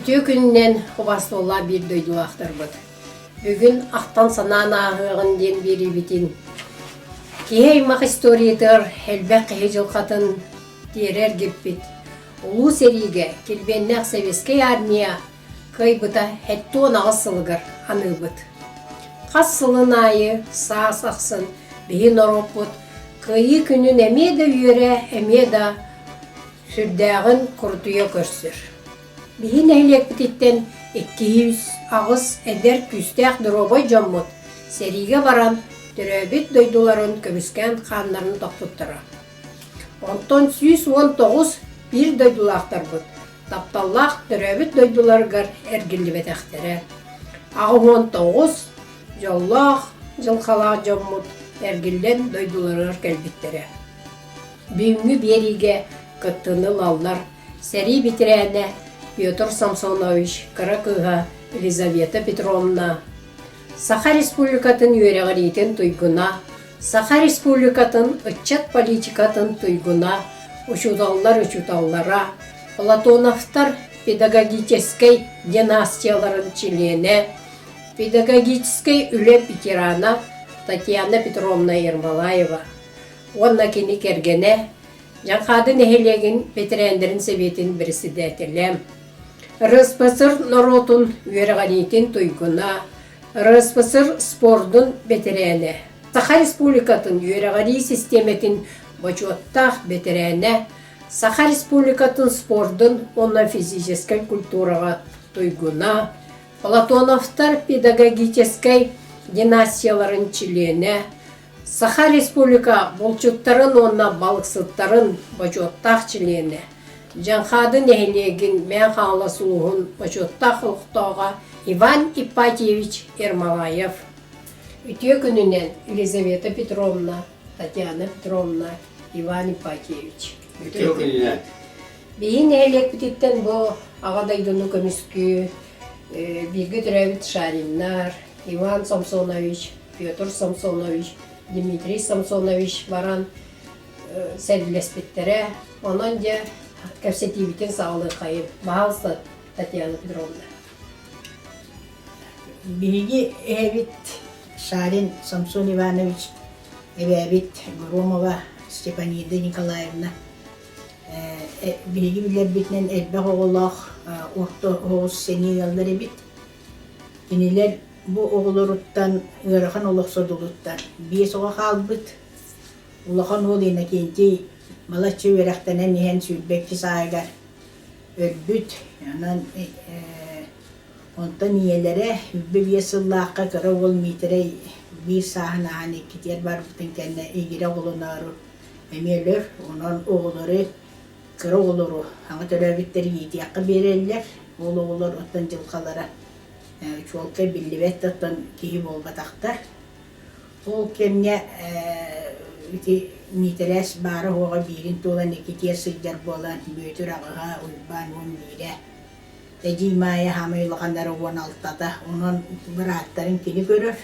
Үтүө күнүнэн убаастабыллаах биир дойдулаахтарбыт! Бүгүн ахтан-санаан ааһыаҕын диэн биэриибитин киһи аймах историятыгар элбэх киһи дьылҕатын тиэрэ эргиппит Улуу сэриигэ килбиэннээх Сэбиэскэй Армия кыайбыта 78 сылыгар аныыбыт. Хас сылын аайы саас ахсын биһи норуоппут Кыайыы күнүн эмиэ да үөрэ, эмиэ да сүрдээҕин курутуйа көрсөр. Биһи нэһилиэкпититтэн 208 эдэр күүстээх доруобай дьоммут сэриигэ баран төрөөбүт дойдуларын көмүскээн хааннарын тохпуттара. Онтон 119 биир дойдулаахтарбыт тапталлаах төрөөбүт дойдуларыгар эргиллибэтэхтэрэ. 89 дьоллоох дьылҕалаах дьоммут эргиллэн дойдуларыгар кэлбиттэрэ. Бүгүҥҥү биэриигэ кыттыыны ылаллар сэрии бэтэрээнэ Петр Самсонович кыра кыыһа Елизавета Петровна, Саха Республикатын үөрэҕириитин туйгуна, Саха Республикатын ыччат политикатын туйгуна, учууталлар учууталлара, Платоновтар педагогическай династияларын чилиэнэ, педагогическай үлэ ветерана Татьяна Петровна Ермолаева уонна кини кэргэнэ Дьаҥхаады нэһилиэгин бэтэрээннэрин сэбиэтин председателэ, РСФСР норуотун үөрэҕириитин туйгуна, РСФСР спордун бэтэрээнэ, Саха Республикатын үөрэҕирии систиэмэтин бочуоттаах бэтэрээнэ, Саха Республикатын спордун уонна физическэй культураҕа туйгуна, Платоновтар педагогическай династияларын чилиэнэ, Саха Республика булчуттарын уонна балыксыттарын бочуоттаах чилиэнэ, Дьаҥхаады нэһилиэгин Мэҥэ Хаҥалас улууһун бочуоттаах олохтооҕо Иван Ипатьевич Ермолаев. Үтүө күнүнэн Елизавета Петровна, Татьяна Петровна, Иван Ипатьевич. Үтүө күнүнэн. Биһи нэһилиэкпититтэн бу Аҕа дойдуну көмүскүү бииргэ төрөөбүт Шариннар, Иван Самсонович, Петр Самсонович, Дмитрий Самсонович баран сэриилэспиттэрэ. Онон дьэ кэпсэтиибитин саҕалыаххайын. Баһаалыста, Татьяна Петровна. Биһиги эһэбит Шарин Самсон Иванович, эбээбит Громова Степанида Николаевна биһиги билэрбитинэн элбэх оҕолоох орто оҕус сэниэ ыаллар эбит. Кинилэр бу оҕолоруттан ыарахан олох содулуттан биэс оҕо хаалбыт. Улахан уол Иннокентий балачча үөрэхтэнэн иһэн 22 сааһыгар өлбүт. Онон онтон ийэлэрэ 25 сыллаахха кыра уол Миитэрэй биир сааһын ааһан иккитигэр барбытын кэннэ игирэ оҕолоноору эмиэ өлөр. Онон оҕолору кыра оҕолору саҥа төрөөбүттэри иитиэххэ биэрэллэр. Ол оҕолор оттон дьылҕалара чуолкай биллибэт да оттон киһи буолбатахтар. Ол кэмҥэ ити Миитэрээс баара-суоҕа биирин туолан иккитиэр сылдьар буолан, Бүөтүр аҕыһа, Уйбаан 11-э, Эдьиий Маайа саамай улаханнара 16-та, онон бырааттарын кини көрөр.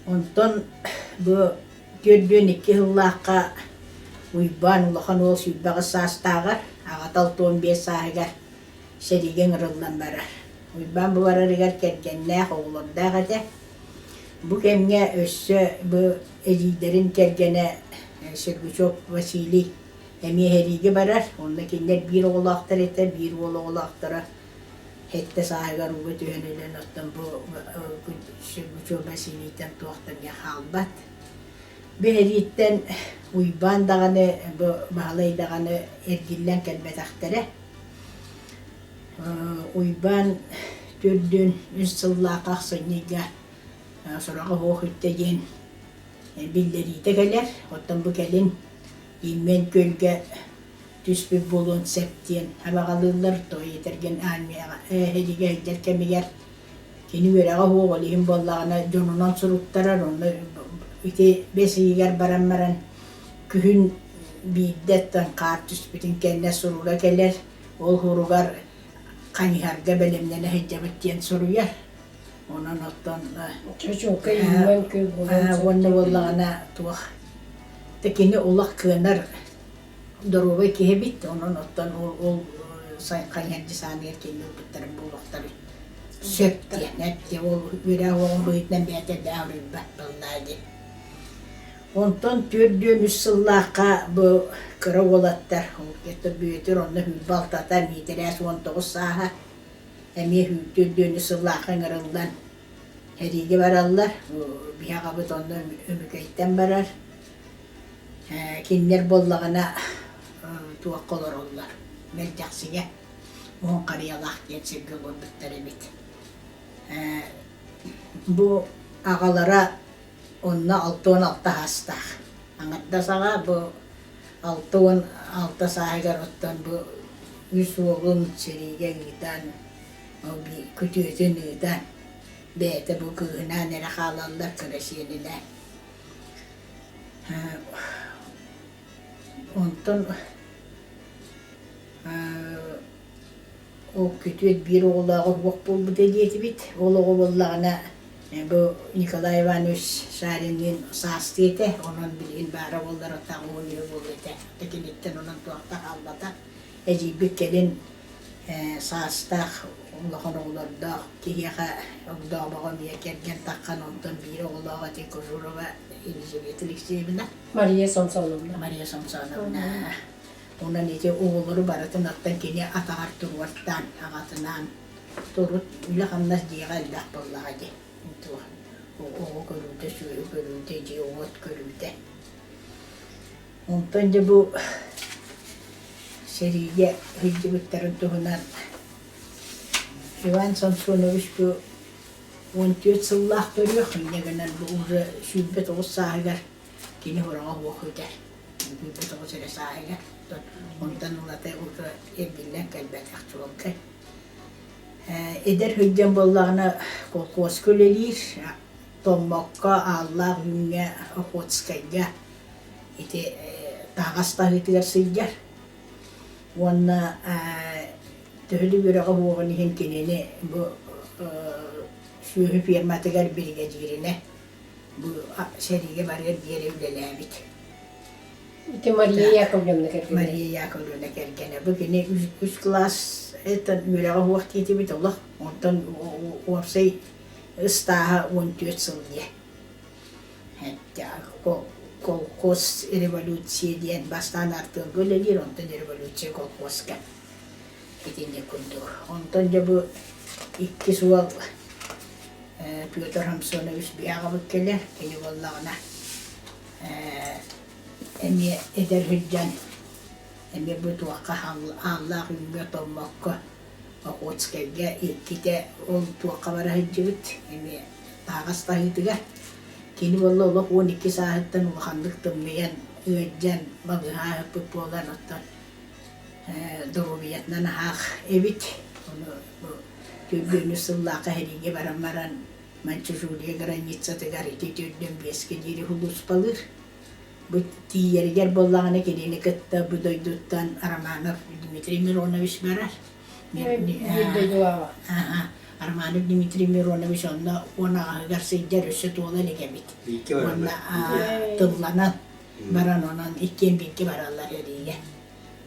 Онтон бу 42 сыллаахха Уйбаан улахан уол 28 саастааҕар, аҕата 65 сааһыгар сэриигэ ыҥырыллан барар. Уйбаан бу барарыгар кэргэннээх, оҕолордоох этэ. Бу кэмҥэ өссө бу эдьиийдэрин кэргэнэ Сергучев Василий эмиэ сэриигэ барар. Онно кинилэр биир оҕолоохтор этэ, биир уол оҕолоохторо сэттэ сааһыгар ууга түһэн өлөн, оттон бу Сергучев Василийтан туох да эмиэ хаалбат. Бу сэрииттэн Уйбаан даҕаны, бу Баһылай даҕаны эргиллэн кэлбэтэхтэрэ. Уйбаан төрдүн үс сыллаах ахсынньыга сураҕа суох үттэ диэн биллэриитэ кэлэр. Оттон бу кэлин Ииммэн күөлгэ түспүт буолуон сөп диэн абаҕалыыллар. Тоҕо этэргин армияҕа сэриигэ сылдьар кэмигэр кини үөрэҕэ суох, ол иһин буоллаҕына дьонунан суруттарар. Онно ити бэс ыйыгар баран баран күһүн биирдэ оттон хаар түспүтүн кэннэ суруга кэлэр. Ол уһуругар хайыһарга бэлэмнэнэ сылдьабыт диэн суруйар. Онон оттон Чочука иһинэн күл буолан уонна буоллаҕына туох да кини олох кыанар доруобай киһи эбит. Онон оттон ол ол. хайыһар десаныгар кэлин ылбыттарын буолуохтарын сөп диэн эттэ ол үөрэх уоҕун быһыытынан бэйэтэ элбэх уруйбат буоллаа дии. Онтон 43 сыллаахха бу кыра уолаттар ол Бүөтүр онно сүүрбэ алтата, Миитэрээс 19 сааһа эмиэ 43 сыллаахха ыҥырыллан сэриигэ бараллар. Биһи аҕабыт онно Өмүкэйтэн барар. Кинилэр буоллаҕына туохха олороллор Мэлдьэхсигэ Уһун Харыйалаах диэн сиргэ олорбуттар эбит. Бу аҕалара онно 66 саастаах. Аҥардас аҕа бу 66 сааһыгар оттон бу үс уолун сэриигэ ыытан, күтүөтүн ыытан, бэйэтэ бу кыыһынаан эрэ хаалаллар кыра сиэнинээн. Онтон ол күтүөт биир оҕолооҕо суох буолбута диэтибит. Ол оҕо буоллаҕына бу Николай Иванович Шаринныын саастыы этэ, онон билигин баара буоллар оттоох уон үһү буолуо этэ. Киниттэн онон туох да хаалбата. Эдьиийбит кэлин саастаах улахан оҕолордоох киһиэхэ огдообоҕо эмиэ кэргэн таххан онтон биир оҕолоох ити Кожурова Елизавета Алексеевна. Мария Самсоновна. Мария Самсоновна. Онон ити оҕолору барытын оттон кини атаҕар туруортаан, аҕатынаан турут үлэ-хамнас дьиэҕэ элбэх буоллаҕа дии. Оҕо көрүүтэ, сүөһү көрүүтэ, дьиэ-уот көрүүтэ. Онтон дьэ бу сэриигэ сылдьыбыттарын туһунан Иван Самсонович бу 14 сыллаах төрүөх, инньэ гынан бу уже 29 сааһыгар кини ураҕа суох үтэр. 29 эрэ сааһыгар. Онтон ылата уже эргиллэн кэлбэтэх чуолкай. Эдэр сылдьан буоллаҕына колхозка үлэлиир, Томмокко, Ааллаах Үүҥҥэ, Охотскайга ити таһаҕас таһыытыгар сылдьар уонна төһө да үөрэҕэ суоҕун иһин кинини бу сүөһү ферматыгар биригэдьииринэ бу сэриигэ барыар диэри үлэлээбит. Ити Мария Яковлевна кэргэнэ. Мария Яковлевна кэргэнэ. Бу кини үс кылаас үөрэҕэ суох диэтибит олох. Онтон уопсай ыстааһа 14 сыл диэ. Колхоз революция диэн бастаан артыалга үлэлиир, онтон революция колхозка итинник курдук. Онтон дьэ бу иккис уол Петр Самсонович биһи кэлэр, кини буоллаҕына эмиэ эдэр сылдьан эмиэ бу туохха ааллаах үүҥҥэ Томмокко Охотскайга иккитэ ол туохха бара сылдьыбыт эмиэ таһаҕас таһыытыгар. Кини буолла олох 12 сааһыттан улаханнык тымныйан, ыалдьан, балыыһа ааһыппыт буолан, оттон доруобуйатынан аһаах эбит. Ону бу төрдүөнү сыллаахха сэриигэ баран баран Маньчжурия границатыгар ити төрдүөн биэскэ диэри сулууспалыыр. Бу тиийэригэр буоллаҕына кинини кытта бу дойдуттан Романов Дмитрий Миронович барар. Биир дойдулааҕа. Романов Дмитрий Миронович онно 10 аҕаһыгар сылдьар өссө туола илик эбит. Уонна тылланан баран онон иккиэн бииргэ бараллар эриигэ.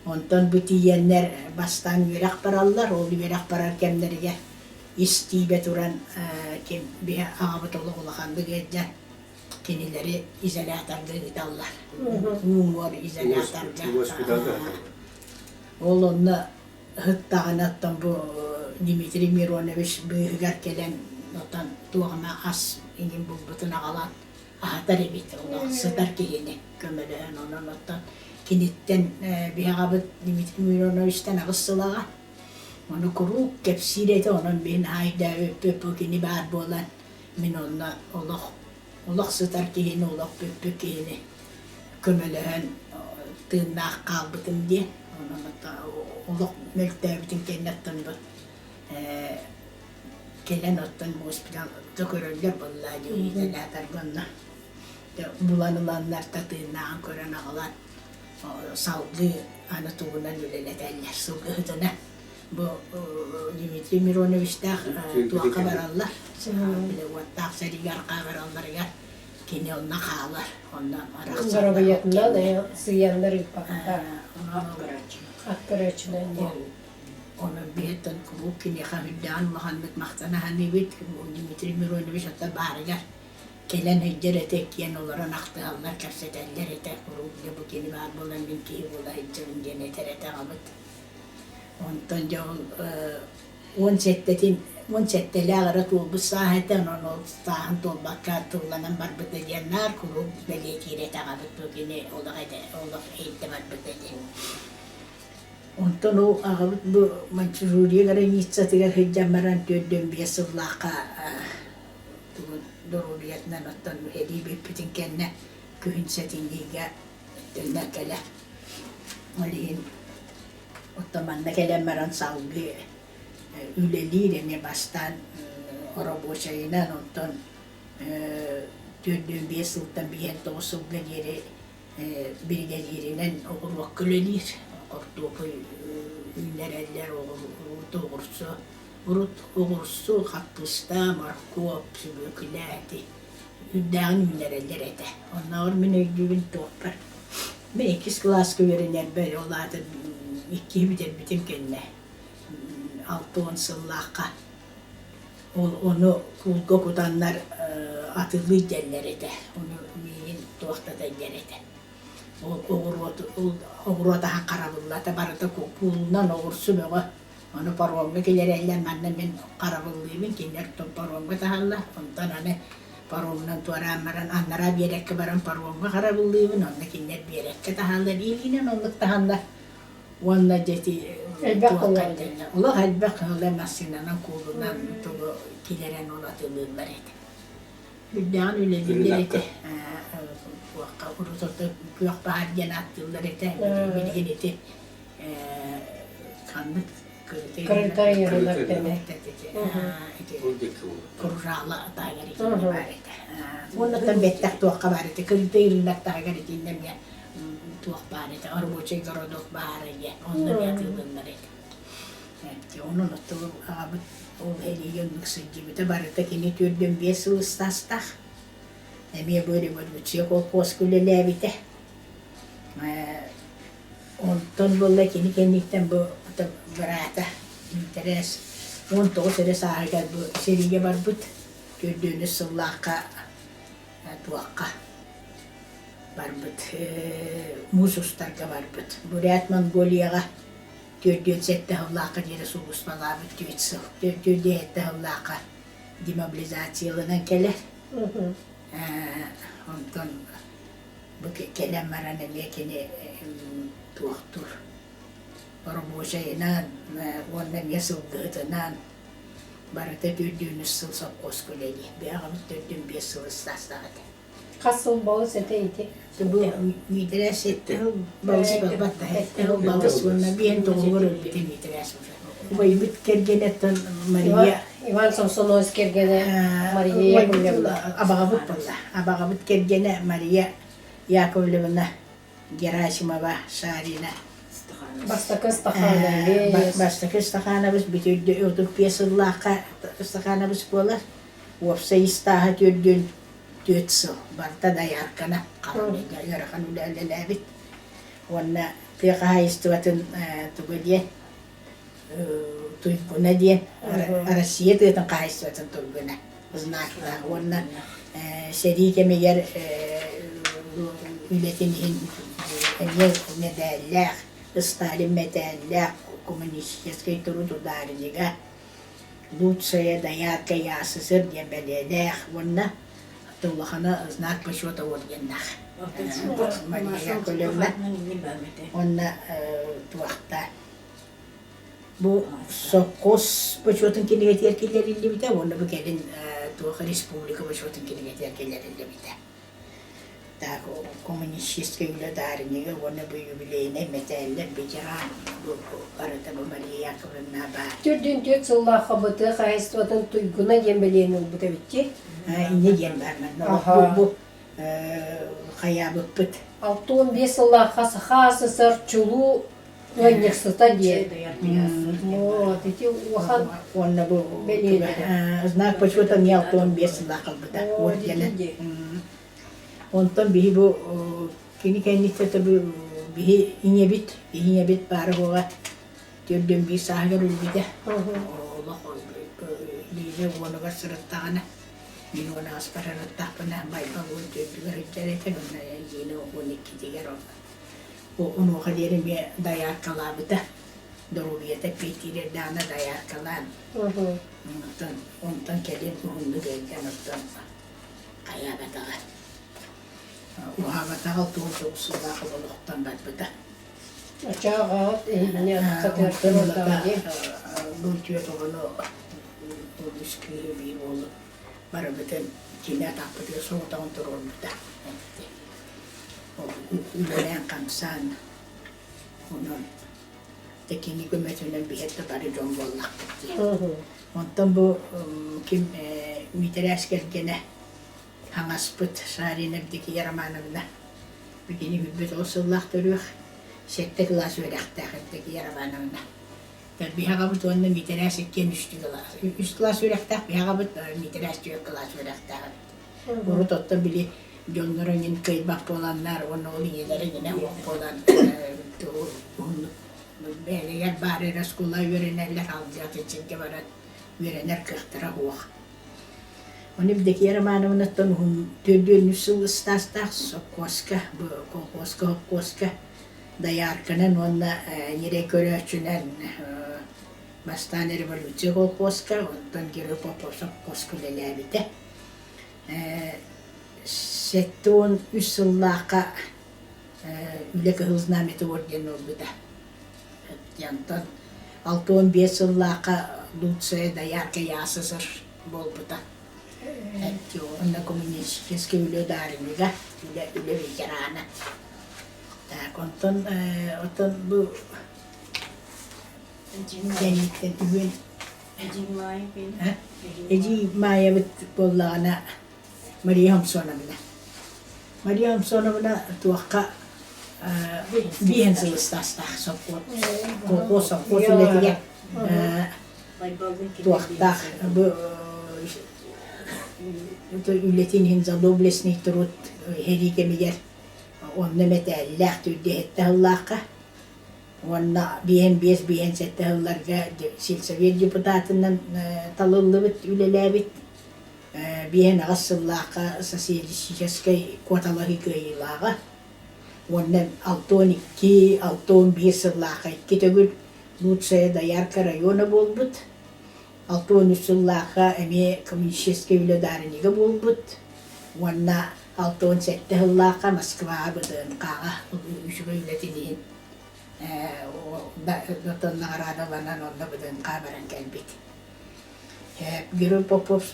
Онтон бу тиийэннэр бастаан үөрэх бараллар, ол үөрэх барар кэмнэригэр ис тиибэ туран ким биһи аҕабыт олох улаханнык ыалдьан кинилэри изоляторга ыыталлар. Уҥуор изоляторга. Ол онно ыһыктаҕына оттон бу Дмитрий Миронович быыһыгар кэлэн оттон туох эмэ ас иҥин булбутун аҕалан аһатар эбит олох сытар киһини көмөлөһөн онон оттон киниттэн биһи аҕабыт Дмитрий Мироновичтан аҕыс сыл аҕа ону куруук кэпсиир этэ онон мин аайдаабыппыт бу кини баар буолан мин онно олох олох сытар киһини олох бүппүт киһини көмөлөһөн тыыннаах хаалбытым диэн онон олох мөлтөөбүтүн кэннэ оттон бу кэлэн оттон госпиталга көрөллөр буоллаа дии изоляторга онно булан ыланнар да тыыннааҕын көрөн аҕалан салгыы аны тугунан үлэлэтэллэр сылгыһытына бу Дмитрий Мироновичтаах туохха бараллар били уоттаах сэриигэ арҕаа баралларыгар кини онно хаалар онно арахсаллар Доруобуйатынан сыйаннар ыыппаттар. Ат көрөөччүнэн диэн. Онон биһиттэн куруук киниэхэ үрдээҕин улаханнык махтана саныыбыт. Дмитрий Миронович ата баарыгар кэлэн сылдьар этэ, иккиэн олорон ахтыһаллар, кэпсэтэллэр этэ. Куруук дьэ бу кини баар буолан мин киһи буола сылдьабын диэн этэр этэ аҕабыт. Онтон дьэ ол 17-тин 17-лээх эрэ туолбут сааһа этэ, онон ол сааһын туолбакка тылланан барбыта диэн наар куруук бэлиэтиир этэ аҕабыт бу кини олох этэ олох иһиттэ барбыта диэн. Онтон ол аҕабыт бу Маньчжурия границатыгар сылдьан баран 45 сыллаахха тугун доруобуйатынан оттон сэрии бүппүтүн кэннэ күһүн сэтинньигэ төннөн кэлэр. Ол иһин оттон манна кэлэн баран салгыы үлэлиир эмиэ бастаан оробуочайынан, онтон 45 сылтан 59 сылга диэри биригэдьииринэн оҕуруокка үлэлиир. Хортуопуй үүннэрэллэр, оҕуруот, оҕурсу. Урут оҕурсу, хаппыыста, моркуоп, сүбүөкүлэ ити үрдээҕин үүннэрэллэр этэ. Оннооҕор мин өйдүүбүн туохпар. Мин иккис кылааска үөрэнэрбэр, ол аата иккиһи бүтэрбитим кэннэ 60 сыллаахха ол ону куулга кутаннар атылыы диэллэр этэ. Ону миигин туох да диэр этэ. Ол оҕуруот оҕуруот аһа харабыллата барыта куулунан оҕурсу бөҕө. Ону паромҥа киллэрэллэр, манна мин харабыллыыбын, кинилэр паромҥа таһаллар. Онтон аны паромунан туораан баран, анараа биэрэккэ баран паромҥа харабыллыыбын, онно кинилэр биэрэккэ таһаллар, илиинэн оннук таһаллар. Уонна дьэ ити Элбэх туохха буолуо. дэннэ, олох элбэх ыала массыынанан куулунан тугу килэрэн ол атыылыыллар этэ. Үрдээҕин үлэлииллэр этэ. Туохха урут ото күөх баһаар диэн ааттыыллар этэ. Билигин ити ханнык Кырытай ырылар кэмэ. Кружала таһыгар итиннэ баар этэ. Уонна бэттэх туохха баар этэ. Кырытай ырылар таһыгар итиннэ эмиэ туох баар этэ, рабочий городок баара диэн, онно эмиэ атыылыыллар этэ. Онон оттон аҕабыт ол эриигэ оннук сылдьыбыта барыта кини 45 сыл ыстаастаах. Эмиэ бу революция колхозка үлэлээбитэ. Онтон буолла кини кэнниттэн бу быраата Миитэрээс 19 эрэ сааһыгар бу сэриигэ барбыт. 43 сыллаахха туохха барбыт муус устарга барбыт. Бурят Монголияҕа 47 сыллаахха диэри сулууспалаабыт 4 сыл. 47 сыллаахха демобилизацияланан кэлэр. Онтон бу кэлэн баран эмиэ кини туохтуур оробуочайынан уонна эмиэ сылгыһытынан барыта 43 сыл сопхуоска үлэлиир. Бэйэҕэбит 45 сыл ыстаастаах этэ. Хас сыл балыс этэ ити? Бу Миитэрээс сэттэ сыл балыс буолбат да, сэттэ сыл балыс уонна биэн тоҕугар өлбүтэ Миитэрээс уже. Убайбыт кэргэнэ Мария Иван Самсонович кэргэнэ Мария Яковлевна. Абаҕабыт буолла. Абаҕабыт кэргэнэ Мария Яковлевна Герасимова Шарина. Бастакы Стаханович. Бастакы Стаханович бүтүрдү 35 сыллаахха Стаханович буолар. Уопсай истааһа 44 сыл. Барыта дояркана ыарахан үлэ үлэлээбит. Уонна тыа хаһаайыстыбатын туга диэн туйгуна диэн Россия тыатын хаһаайыстыбатын туйгуна знактаах уонна сэрии кэмигэр үлэтин иһин эмиэ мэдээллээх, Сталин мэтээллээх, коммунистическай труд ударнига, лучшая доярка ЯССР диэн бэлиэлээх уонна улахана знак почета орденнаах Мария Яковлевна уонна туохта Бу сопхуос бочуотун кинигэтигэр киллэриллибитэ уонна бу кэлин туох республика бочуотун кинигэтигэр киллэриллибитэ. Так, коммунистическай үлэ даарынньыга уонна бу юбилейнай мэтээллэр ветеран бу барыта бу Мария Яковлевна баар. 44 сыллаахха бытыа хаһаайыстыбатын туйгуна диэн бэлиэни ылбыт эбитчи. Инньэ диэн баар манна. Бу, бу хайаабыппыт. 65 сыллаахха Саха СССР чулуу Ыанньыксыта диэн. Вот ити улахан Уонна бу знак почета не 65 сыллаах ылбыта. Ордена. Онтон биһи бу кини кэнниттэн бу биһи ийэбит, ийэбит баара буола. 41 сааһыгар өлбүтэ. Олох Лиза уонугар сырыттаҕына, мин уон аҕыспар сырыттахпына, Байбал 14-үгэр сылдьар этэ, уонна Зина 12-тигэр онуоха диэри эмиэ дояркалаабыта. Доруобуйата эппиэттиир эрдэҕинэ дояркалаан, онтон, онтон кэлин уһуннук ыалдьан оттон хайаабатаҕа. Уһаабатаҕа 69 сыллаах олохтон барбыта. Оччоҕо иһинньэ сатыартан ыллаҕа дии. Бу түөрт оҕону үс кыыһы биир уолу барыбытын кини атахпытыгар соҕотоҕун туруорбута. Үлэлээн-хамсаан онон кини көмөтүнэн биһиэт да бары дьон буоллахпыт дии. Онтон бу ким Миитэрээс кэргэнэ хаҥаспыт Шарина Евдокия Романовна Кини 29 сыллаах төрүөх, сэттэ кылаас үөрэхтээх Евдокия Романовна. Биһаҕабыт уонна Миитэрээс иккиэн үстүү кылаас. Үс кылаас үөрэхтээх биһаҕабыт, Миитэрээс түөрт кылаас үөрэхтээх эбит. Урут оттон били дьонноро иҥин кыайбат буоланнар уонна ол ийэлэрэ иҥинэ суох буолан уһуннук бэйэлэригэр баар эрэ оскуола үөрэнэллэр, алдьатын сиргэ баран үөрэнэр кыахтара суох. Ону Евдокия Романовнаттан уһун 43 сыл ыстаастаах сопхуоска, бу колхуоска, сопхуоска доярканан уонна ньирэй көрөөччүнэн бастаан революция колхуоска, онтон Герой Попов сопхуоска үлэлээбитэ. 73 сыллаахха Үлэ Кыһыл Знамята орден ылбыта. Онтон 65 сыллаахха Луция доярка ЯССР буолбута. Уонна коммунистическай үлэ ударнига, үлэ, үлэ ветерана. Так, онтон, оттон бу кэнниттэн үһүөн Эдьиий Маайабыт буоллаҕына Мария Самсоновна. Мария Самсоновна туохха биэһин сыл ыстаастаах сопхуос колхоз сопхуос үлэтигэр туохтаах бу үлэтин иһин за доблестный труд сэрии кэмигэр онно мэтээллээх түрдэһиттэ сыллаахха уонна биэһин биэс биэһин сэттэ сылларга сельсовет депутатынан талыллыбыт үлэлээбит 58 сыллаахха социалистическай куоталаһыы кыайыылааҕа уонна 62, 61 сыллаахха икки төгүл лучшая доярка района буолбут, 63 сыллаахха эмиэ коммунистическай үлэ ударнига буолбут уонна 67 сыллаахха Москваҕа БДНХ-ҕа үчүгэй үлэтин иһин наҕараадаланан онно БДНХ баран кэлбит. Герой Попов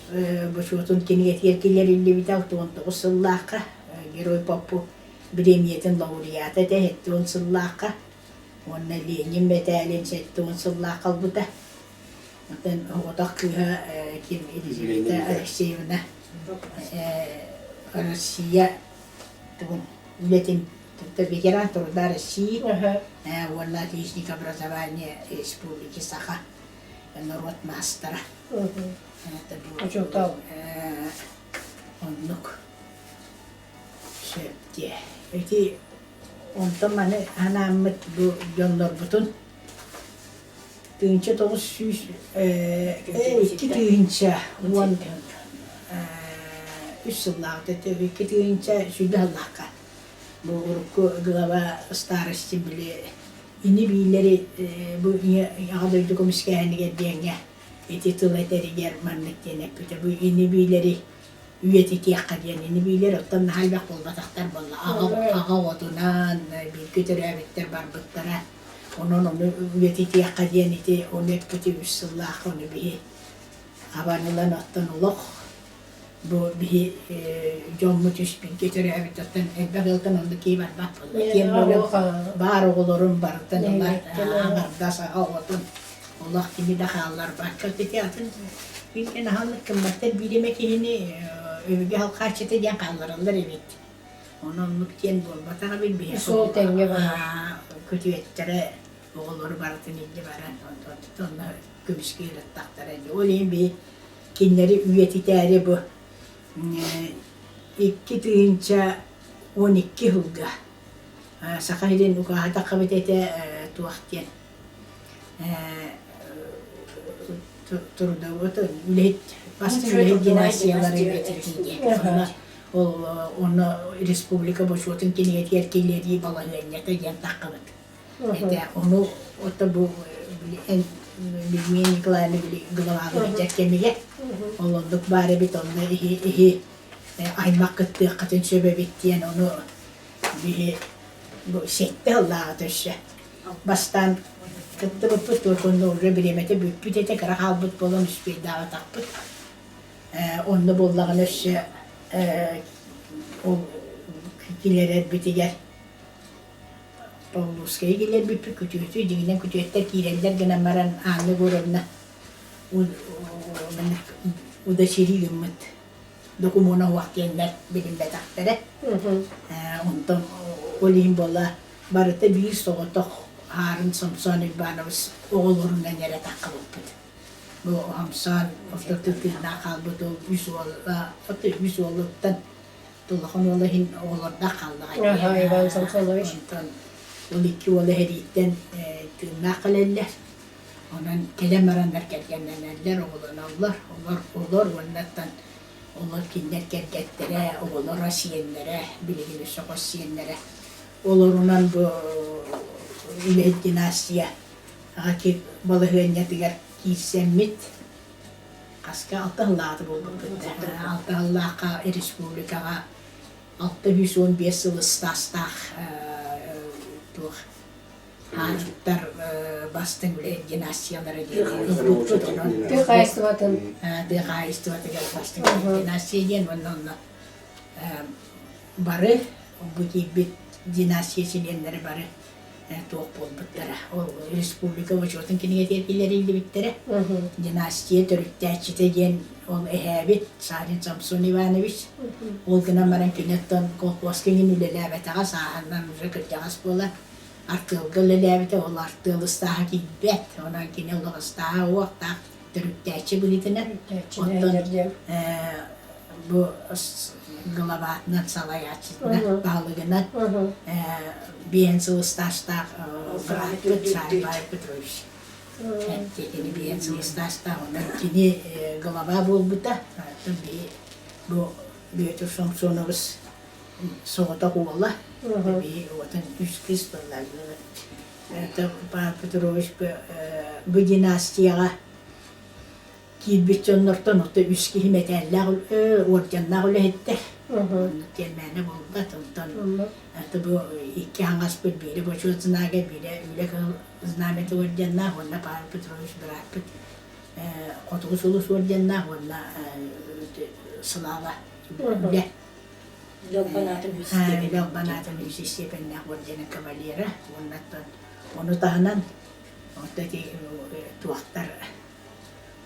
бочуотун кинигэтигэр киллэриллибитэ 69 сыллаахха Герой Попов бириэмийэтин лауреата этэ 70 сыллаахха уонна Ленин мэтээлин 70 сыллаахха ылбыта. Оттон оҕотох кыыһа ким Елизавета Алексеевна Россия тугун үлэтин ветеран труда России уонна отличник образования Республики Саха норуот маастара. Учуутал. Оннук. Сөп диэ. Ити онтон маны анааммыт бу дьоннорбутун 1900 2010 үс сыллааҕыта 2000 сүүрбэ сыллаахха бу урукку глава старости били ини-биилэри бу Аҕа дойду көмүскээһинигэр диэҥҥэ ити тыл этэригэр маннык диэн эппитэ. Бу ини-биилэри үйэтитиэххэ диэн ини-биилэр оттон наһаа элбэх буолбатахтар буолла. Аҕа, аҕа оҕотунаан бииргэ төрөөбүттэр барбыттара. Онон ону үйэтитиэххэ диэн ити ону эппити үс сыллаахха ону биһи хабан ылан оттон олох Бу биһи дьоммут үс бииргэ төрөөбүттэртэн элбэх ыалтан онно киһи барбат буолла. Тем более баар оҕолорун барытын ылар, аҥардас аҕа оҕотун олох кими да хаалларбакка ити атын бииргэ наһаалык гымматтар биир эмэ киһини өбүгэ халхааччыта диэн хааллараллар эбит. Ону оннук диэн буолбатах эбит биһи Суол тэҥҥэ барар. күтүөттэрэ оҕолору барытын илдьэ баран онно көмүскэ ырыттахтара дии. Ол иһин биһи Кинилэри үйэтитээри бу 2012 сылга Саха сирин укааһа таххабыт этэ туох диэн. Трудовой үлэһит бастыҥ үлэһит династиялары үлэтин диэн. Ол онно республика бочуотун кинигэтигэр киллэрии балаһыанньата диэн таххыбыт. Этэ ону ото бу эн Людмила Николаевна били главаҕа кэмигэр ол оннук баар эбит онно иһи иһи аймах кыттыаххытын сөп эбит диэн ону биһи бу сэттэ сыллааҕыта өссө бастаан кыттыбыппыт туох онно уже бириэмэтэ бүппүт этэ кыра хаалбыт буолан успейдаабатахпыт онно буоллаҕына өссө ол килэрэрбитигэр Павловскайы киллэрбиппит күтүөтү дьиҥинэн күтүөттэр киирэллэр гынан баран Анна Егоровна удочерий гыммыт докумуона уох диэннэр билиммэтэхтэрэ. Онтон ол иһин буола барыта биир соҕотох Хаарын Самсон Иванович оҕолорунан эрэ таххыбыппыт. Бу Хамсаан ортотун тыыннаах хаалбыт ол үс уола, үс уолуттан Улахан уола иһин оҕолордоох хааллаҕа дии. Иван Самсонович. Онтон ол икки уола эһэрииттэн тыыннаах кэлэллэр. Онон кэлэн бараннар кэргэннэнэллэр, оҕолоноллор. Олор олор уоннаттан олор кинилэр кэргэттэрэ, оҕолоро, сиэннэрэ, билигин өссө хос сиэннэрэ. Олорунан бу үлэһит династия аҕа балаһыанньатыгар киирсэммит Хаска алта сыллааҕыта буолбуппут. Алта сыллаахха республикаҕа 615 сыл ыстаастаах туох хаанаттар бастыҥ үлэһит династиялара диэн ылбыппыт. Онон тыа хаһаайыстыбатын тыа хаһаайыстыбатыгар бастыҥ үлэһит династия диэн уонна онно бары бу киирбит династия чилиэннэрэ бары туох буолбуттара. Ол республика бочуотун кинигэтигэр киллэриллибиттэрэ. Династия төрүттээччитэ диэн ол эһээбит Сарин Самсон Иванович. Ол гынан баран кини оттон колхуоска иҥин үлэлээбэтэҕэ, сааһынан уже кырдьаҕас буолан артыалга үлэлээбитэ, ол артыал ыстааһа киирбэт. Онон кини олох ыстааһа уохтаах төрүттээччи быһыытынан. Оттон бу главатынан салайааччытынан баһылыгынан биэн сыл ыстаастаах бырааппыт Сарбай Петрович кини биэн сыл ыстаастаах онон кини глава буолбута оттон биһи бу Бүөтүр Сомсонович соҕотох уола биһи уотун үс кыыс буоллар Павел Петрович бу династияҕа Киирбит дьоннортон ото үс киһи мэтээллээх уордьаннаах үлэһиттэр. Онно тиэрмээнэ буолбат. Онтон это бу икки аҥаспыт биирэ бочуот знага, биирэ үлэ кыһыл знамята уордьаннаах уонна Павел Петрович бырааппыт Хотугу сулус уордьаннаах уонна Слава үлэ Үлэ албан аатын үһүс Үлэ албан аатын үһүс истиэпэннээх уордьанын кавалера уонна ону таһынан оттон ити туохтар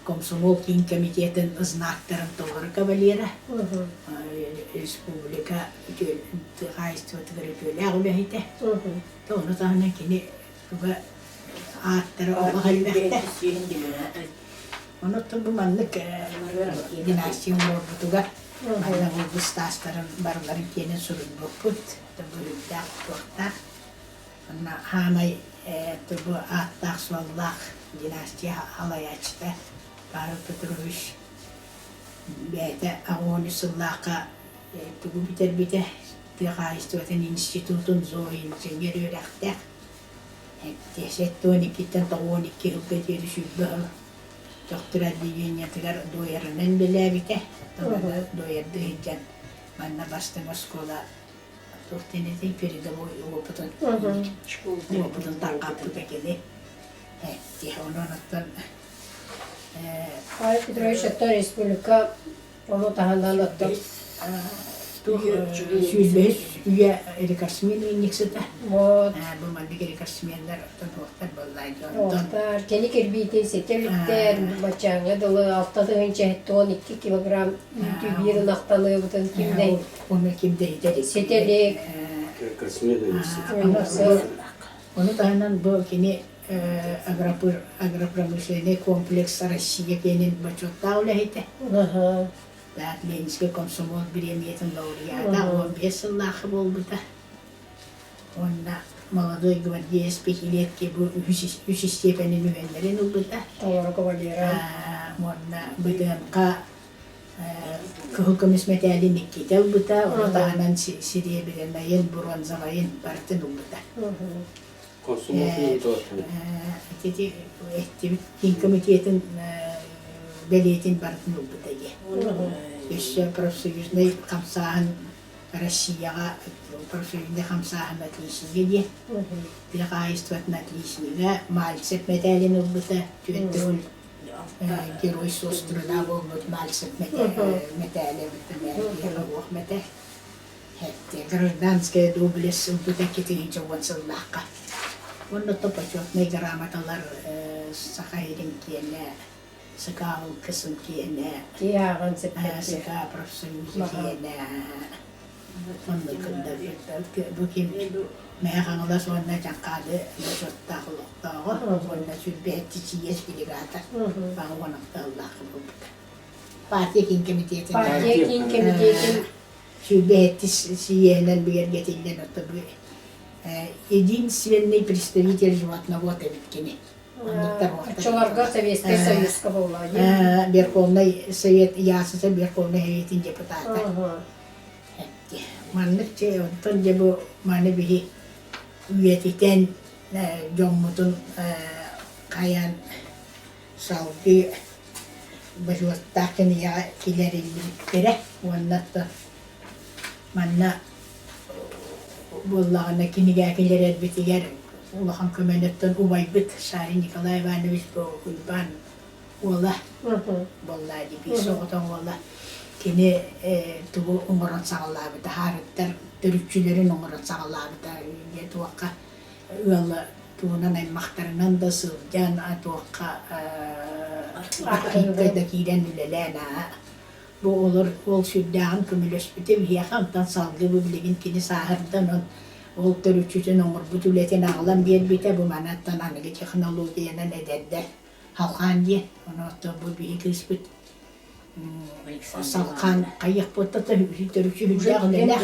Комсомол киин комитетын знактарын толору кавалера, республика хаһаайыстыбатыгар үтүөлээх үлэһитэ. Ону таһынан кини туга ааттара олох элбэхтэ. Онон бу маннык династия оҥорбутугар манна булбут таастарын барыларын киэнин суруйбуппут. Бүрүктээх, туохтаах. Манна хаамай бу ааттаах-суоллаах династия салайааччыта Павел Петрович бэйэтэ аҕыс сыллаахха тугу бүтэрбитэ тыа хаһаайыстыбатын институтун зооинженер үөрэхтээх 72-ттэн 92 сылга диэри 20 сыл Төхтүр отделениетыгар дуойарынан үлэлээбитэ. Дуойардыы сылдьан манна бастыҥ оскуола Туох диэн этэй передовой опытын опытын тарҕаппыта кини. Онон оттон Павел Петрович оттон республика ону таһынан оттон сүүрбэһис үйэ рекордсмен ыанньыксыта. Вот. Бу маннык рекордсменнар оттон туохтар буоллаа дьонтон. Туохтар кини кирбиитин ситэ иликтэр баччааҥҥа дылы 6 12 килограмм үүтү биир ынахтаныыбытын ким да Оны ким да иһитэ ситэ илик. Ону таһынан бу кини агропромышленный комплекс Россия киэнин бочуоттаах үлэһитэ. Ленинскэй комсомол бириэмийэтин лауреата 15 сыллаахха буолбута. Уонна Молодой гвардеец пятилетки бу үһүс үс истиэпэнин үһүөннэрин ылбыта. Толору кавалера. Уонна БДНХ кыһыл көмүс мэтээлин иккитэ ылбыта, ону таһынан серебрянайын, бронзовайын барытын ылбыта. Ити эттибит киин комитетын бэлиэтин барытын ылбыта диye. Өссө профсоюзнай хамсааһын Россияҕа профсоюзнай хамсааһын отличнига диye. Тыа хаһаайыстыбатын отличнига Мальцев мэтээлин ылбыта түөрт төгүл Герой соцтруда буолбут Мальцев мэтээлэ эбит мэтээл. Гражданская доблесть ылбыта 210 сыллаахха. Уонна то почетнай грамоталар Саха сирин киэнэ, СК кысын киэнэ, СК профсоюза киэнэ, Бу ким Мэҥэ Хаҥалас уонна Дьаҥхаады бочуоттаах олохтооҕо уонна сүүрбэһэччи сийиэс делегата баҕа уонахтааллаах буолбута. Партия киин кэмитиэтин Партия киин кэмитиэтин сүүрбэһэттис сийиэһинэн бигэргэтиллэн ото бу единственный представитель животновод эбит кини. Оччолорго Советскай Союзка буолла Верховный Совет ЯССР Верховный Советин депутата. Маннык чэ онтон дьэ бу маны биһи үйэтитэн дьоммутун хайаан салгыы бочуоттаах кинигэҕэ киллэриллибиттэрэ уонна манна буоллаҕына кинигэ киллэрэрбитигэр улахан көмөнөттөн убайбыт Шарин Николай Иванович бу Уйбаан уола буоллаа дии биир соҕотох уола кини тугу оҥорон саҕалаабыта хаарыттар төрүччүлэрин оҥорон саҕалаабыта туохха ыала тугунан аймахтарынан да сылдьан туохха архивка да киирэн үлэлээн аа бу олор ол сүрдээҕин көмөлөспүтэ биһиэхэ онтон салгыы бу билигин кини сааһырдан ол төрүччүтүн оҥорбут үлэтин аҕалан биэрбитэ бу манаттан аныгы технологиянан эдэрдэр Халхаан диэн, ону оттон бу биһи кыыспыт Салхаан хайыахпыт да төрүччү үрдээх үлэлээх.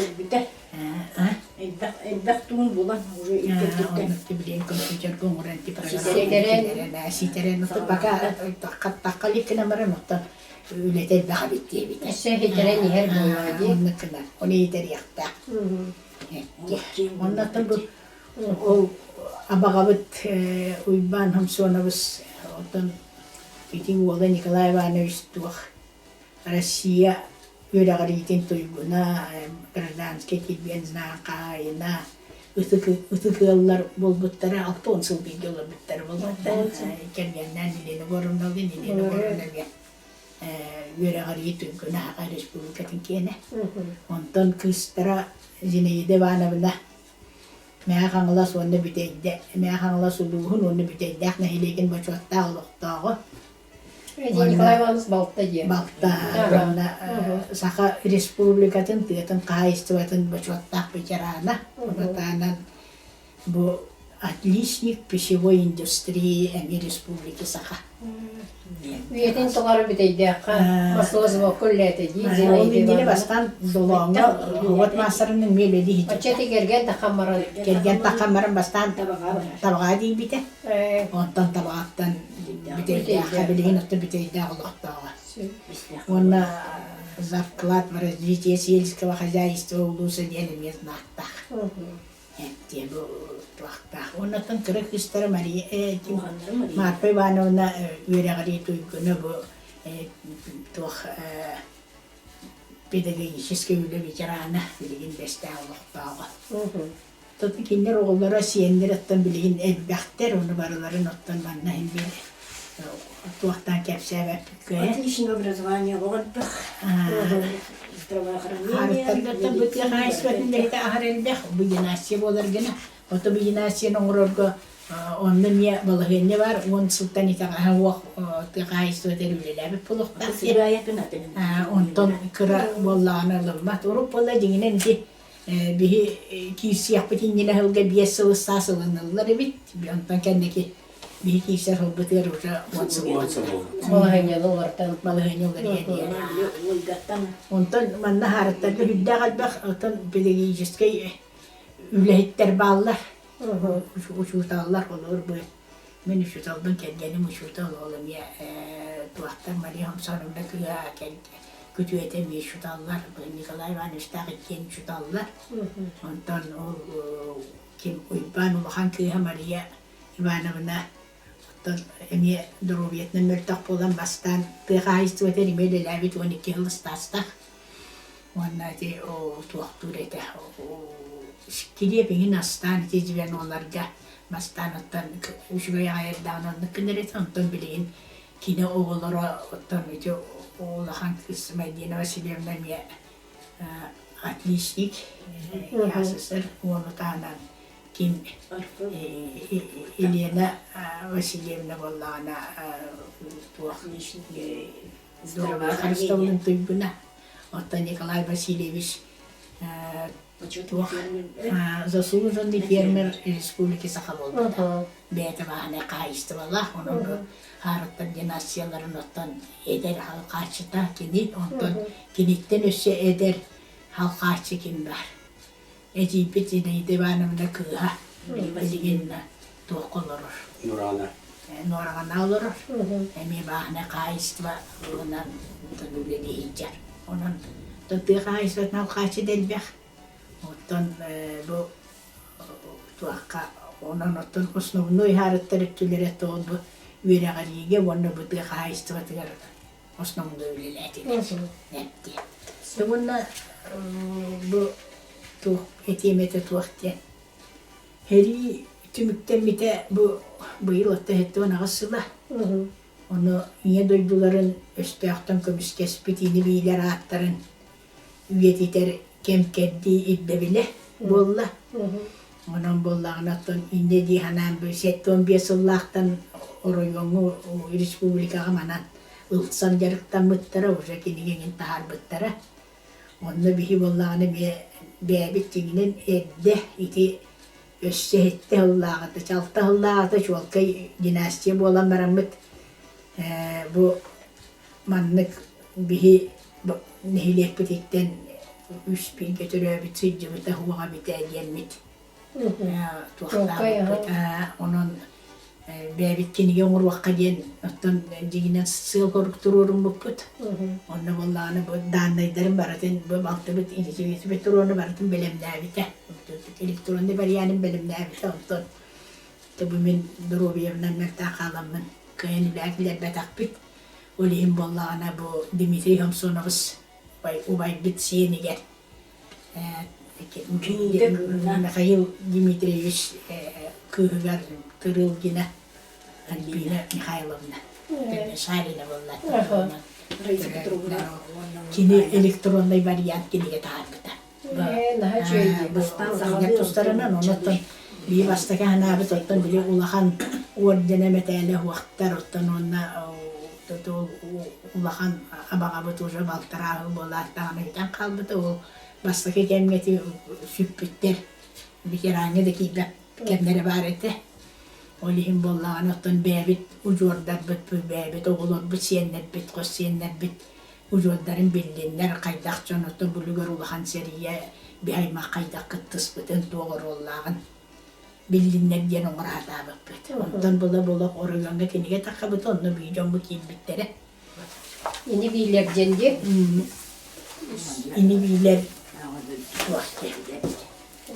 Элбэх элбэх туун булан уже илдьирдиттэн. Билигин компьютерга оҥорон программа ситэрэн пока тахха иликкинэ баран оттон үлэтэ элбэх эбит диэбитэ. Өссө ситэрэн иһэр буолуо дии. Оннук гына, оны итэриэхтээх. Оннуттан бу Ол абаҕабыт Уйбаан Самсоновыс оттон ити уола Николай Иванович туох Россия үөрэҕириитин туйгуна, гражданскай килбиэн хаайына, ытык ыаллар буолбуттара 60 сыл бииргэ олорбуттара буолбуттар. Кэргэннээн Елена Егоровналыын Елена Егоровна үөрэҕирии туйгуна Саха Республикатын киэнэ. Онтон кыыстара Зинаида Ивановна Мэҥэ Хаҥалас уонна Бүтэйдэ Мэҥэ Хаҥалас улууһун уонна Бүтэйдээх нэһилиэгин бочуоттаах олохтооҕо. Николай Иванович балта диэн. Балта уонна Саха Республикатын тыатын хаһаайыстыбатын бочуоттаах ветерана. Ону бу отличник пищевой индустрии эмиэ Республики Саха. Үйэтин тухары бүтэйдээххэ маслозвокка үлэлээтэ дии Ол иннинэ бастаан Долооҥҥо уот маастарынан эмиэ үлэлии сылдьыбыта. Оччо кэргэн таххан баран Кэргэн таххан баран бастаан табаҕа тиийбитэ. Онтон табаҕаттан бүтэйдээххэ билигин оттон бүтэйдээх олохтооҕо. Уонна за вклад в развитие сельского хозяйства улууса диэн эмиэ знактаах. Диэн туохтаах. Уоннаттан кыра кыыстара Мария Марфа Ивановна үөрэҕирии туйгуна бу туох педагогическай үлэ ветерана билигин бэстээх олохтооҕо. Тот кинилэр оҕолоро сиэннэр оттон билигин элбэхтэр, ону барыларын оттон манна иһин биир туохтаан кэпсээбэппит кыайан. Отличное образование оҕо элбэх. Здравоохранение. Харыттаргыттан бу тыа хаһаайыстыбатын үлэһитэ аһар элбэх, бу династия буолар гына. Ото бу династияны оҥорорго онно эмиэ балаһыанньа баар, 10 сылтан итэҕэһэ уох тыа хаһаайыстыбатыгар үлэлээбит буолуохтаах. Онтон кыра буоллаҕына ылыммат. Урут буолла дьиҥинэн ити биһи киирсиэхпит иннинэ сылга 5 сыл саас ылыныллар эбит. Онтон кэнники биһи киирсэр сылбытыгар уже 10 сыл Балаһыанньаны уларытан. Балаһыанньа уларыйа диэн. Онтон манна хаарыттарга үрдээх элбэх оттон педагогическай үлэһиттэр бааллар. Учууталлар олор бу мин учууталбын кэргэним учуутал ол эмиэ туохтар Мария Хамсановна кыыһа күтүөтэ эмиэ учууталлар Николай Ивановичтаах иккиэн учууталлар. Онтон ол ким Уйбаан улахан кыыһа Мария Ивановна оттон эмиэ доруобуйатынан мөлтөх буолан бастаан тыа хаһаайыстыбатыгар эмиэ үлэлээбит 12 сыл ыстаастаах. Уонна ити туохтуур этэ килиэп иҥин астаан ити звеноларга бастаан оттон үчүгэй аҕай эрдэҕинэ оннук гынар этэ. Онтон билигин кини оҕолоро оттон ити улахан кыыс Мадина Васильевна эмиэ отличник СССР уону таһынан ким Елена Васильевна буоллаҕына туох харыстабылын туйгуна. Оттон Николай Васильевич туох заслуженный фермер Республики Саха буолбута. Бэйэтэ бааһынай хаһаайыстыбалаах, онон бу Хаарыттар династияларын оттон эдэр халҕааччыта кини, онтон киниттэн өссө эдэр халҕааччы ким баар? Эдьиийбит Зинаида Ивановна кыыһа билигин туохха олорор? Нураҕана. Нуораҕана олорор. Эмиэ бааһынай хаһаайыстыба ылынан үлэлии сылдьар. Онон тыа хаһаайыстыбатын алҕааччы да элбэх. Оттон бу туохха онон оттон основной ыһаарыттар өттүлэрэ тоҕо бу үөрэҕириигэ уонна бу тыа хаһаайыстыбатыгар основной үлэлээтилэр. Эттиэ. Уонна бу туох этиэм этэ туох диэн Сэрии түмүктэммитэ бу быйыл 78 сыла. Ону Ийэ дойдуларын өстөөхтөн көмүскэспит ини-биилэр ааттарын үйэтитэр кэм-кэрдии ирдэбилэ буолла. Онон буоллаҕына оттон инньэ дии санаан бу 75 сыллаахтан оройуоҥҥа республикаҕа манан ылсан дьарыктаммыттара, уже кинигэ эҥин таһаарбыттара. Онно биһи буоллаҕына эмиэ бэйэбит дьиҥинэн эрдэ ити өссө иһиттэ сыллааҕыта, чалта сыллааҕыта чуолкай династия буолан бараммыт бу маннык биһи нэһилиэкпититтэн үс бииргэ төрөөбүт сылдьыбыта уоҕа эбитэ диэммит туохтаабыппыт. Онон бэйэбит кинигэ оҥоруохха диэн оттон дьиҥинэн сыал сорук туруоруммуппут. Онно буоллаҕына бу дааннайдарын барытын бу балтыбыт Елизавета Петровна барытын бэлэмнээбитэ. Электронный варианын бэлэмнээбитэ. Онтон бу мин доруобуйабынан мөлтөх хааламмын кыайан үлэҕэ киллэрбэтэхпит. Ол иһин буоллаҕына бу Дмитрий Самсонович убайбыт сиэнигэр Михаил Дмитриевич кыыһыгар Кырылгина Альбина Михайловна Шарина буолла. Кини электронный вариант кинигэ таһаарбыта. Тустарынан онуттан биир бастакы анаабыт оттон били улахан ордена мэтээлэ уохтар оттон уонна улахан абаҕабыт уже балтараа сыл буолаат даҕаны бүтэн хаалбыта ол бастакы кэмҥэ ити сүппүттэр ветераҥҥа да киирбэт кэмнэрэ баар этэ ол иһин буоллаҕына оттон бэйэбит удьуордарбыт бэйэбит оҕолорбут сиэннэрбит хос сиэннэрбит удьуордарын биллиннэр хайдах дьон оттон булугар улахан сэриигэ биһи аймах хайдах кыттыспытын туох оруоллааҕын биллиннэр диэн оҥоро сатаабыппыт. Онтон була-була оройуоҥҥа кинигэ таххабыта, онно биир дьоммут киирбиттэрэ. Ини биилэр диэн дии? Ини биилэр туох диэн.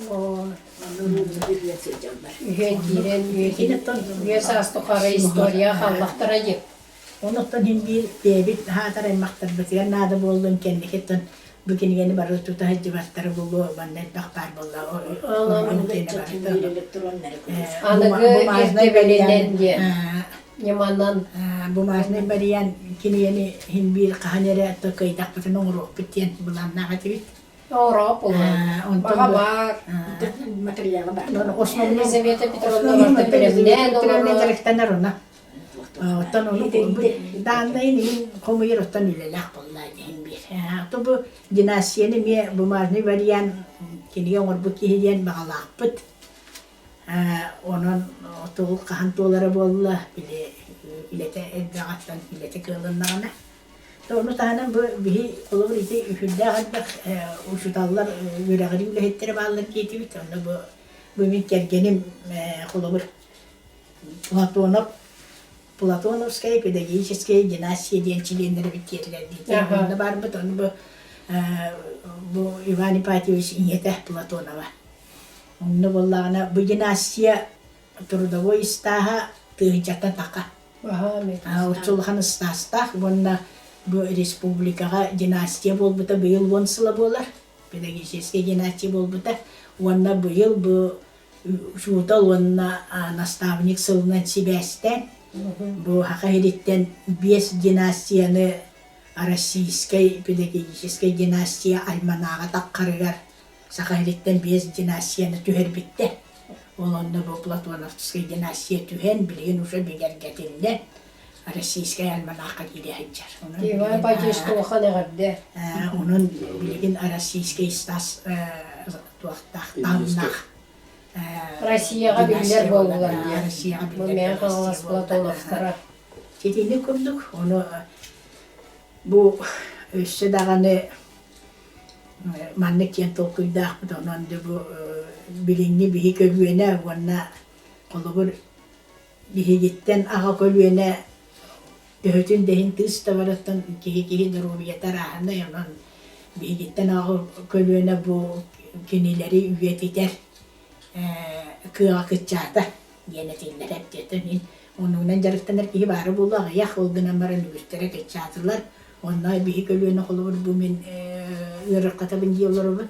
Үһүөн киирэн үйэ саас тухары история хааллахтара дии. Онуттан иһин биир бэйэбит аһаатар аймахтарбытыгар наада буоллун кэнникиттэн бу кинигэни бары тута сылдьыбаттара буолуо манна элбэх баар буолла. Аныгы ирдэбилинэн диэн ньыманан бумажный вариант кинигэни иһин биир хаһан эрэ кыайдахпытын оҥоруохпут диэн былааннаах этибит. Оҥороох буолуо. Баҕа баар. Материала баар. Елизавета Петровна барыта бэлэмнээн олорор. дьарыктанар оно. Оттон ону дааннайын иһин хомуйар оттон үлэлээх буолла иһин биир. То бу династияны эмиэ бумажный вариант кинигэ оҥорбут киһи диэн баҕалаахпыт. Онон тугул хаһан туолара буолла, били үлэтэ элбэҕиттэн үлэтэ кыалыннаҕына. Ону таһынан бу биһи холобур ити үһүрдээх элбэх учууталлар үөрэҕирии үлэһиттэрэ бааллар диэтибит. Онно бу Бу мин кэргэним холобур Платонов Платоновская педагогическая династия диэн чилиэннэрэ диэтилэр диэтэ. Онно барбыт, ону бу бу Иван Ипатьевич ийэтэ Платонова. Онно буоллаҕына бу династия трудовой ыстааһа тыһыынчаттан таха. Оччо улахан ыстаастаах уонна бу республикаҕа династия буолбута быйыл 10 сыла буолар. Педагогическая династия буолбута. Уонна быйыл бу учуутал уонна наставник сылынан сибээстээн бу Саха сириттэн биэс династияны Российскай педагогическай династия альманаҕа таххарыгар Саха сириттэн биэс династияны түһэрбиттэр. Ол онно бу Платоновскай династия түһэн, билигин уже бигэргэтиллэн Российскай альманахха киирэ сылдьар. Иван Павлович улахан эҕэрдэ. Онон билигин Российскай Стас туохтаах таһымнаах Россияҕа биллэр буоллулар диэн. Россияҕа Бу биллэр Мэҥэ Хаҥалас династия буолла. Платоновтара. Итини курдук, ону бу өссө даҕаны маннык диэн толкуйдаахпыт, онон да бу билиҥҥи биһи көлүөнэ уонна холобур биһигиттэн аҕа көлүөнэ төһөтүн да иһин тыыс да барыттан киһи-киһи доруобуйата арааһынай, онон биһигиттэн аҕа көлүөнэ бу кинилэри үйэтитэр кыаҕа кыччаата диэн этиллэр эбит. Мин оннугунан дьарыктанар киһи баара буолуо аҕыйах, ол гынан баран үгүстэрэ кыччаатылар. Онно биһи көлүөнэ холобур бу мин ыарырҕатабын дии олоробун.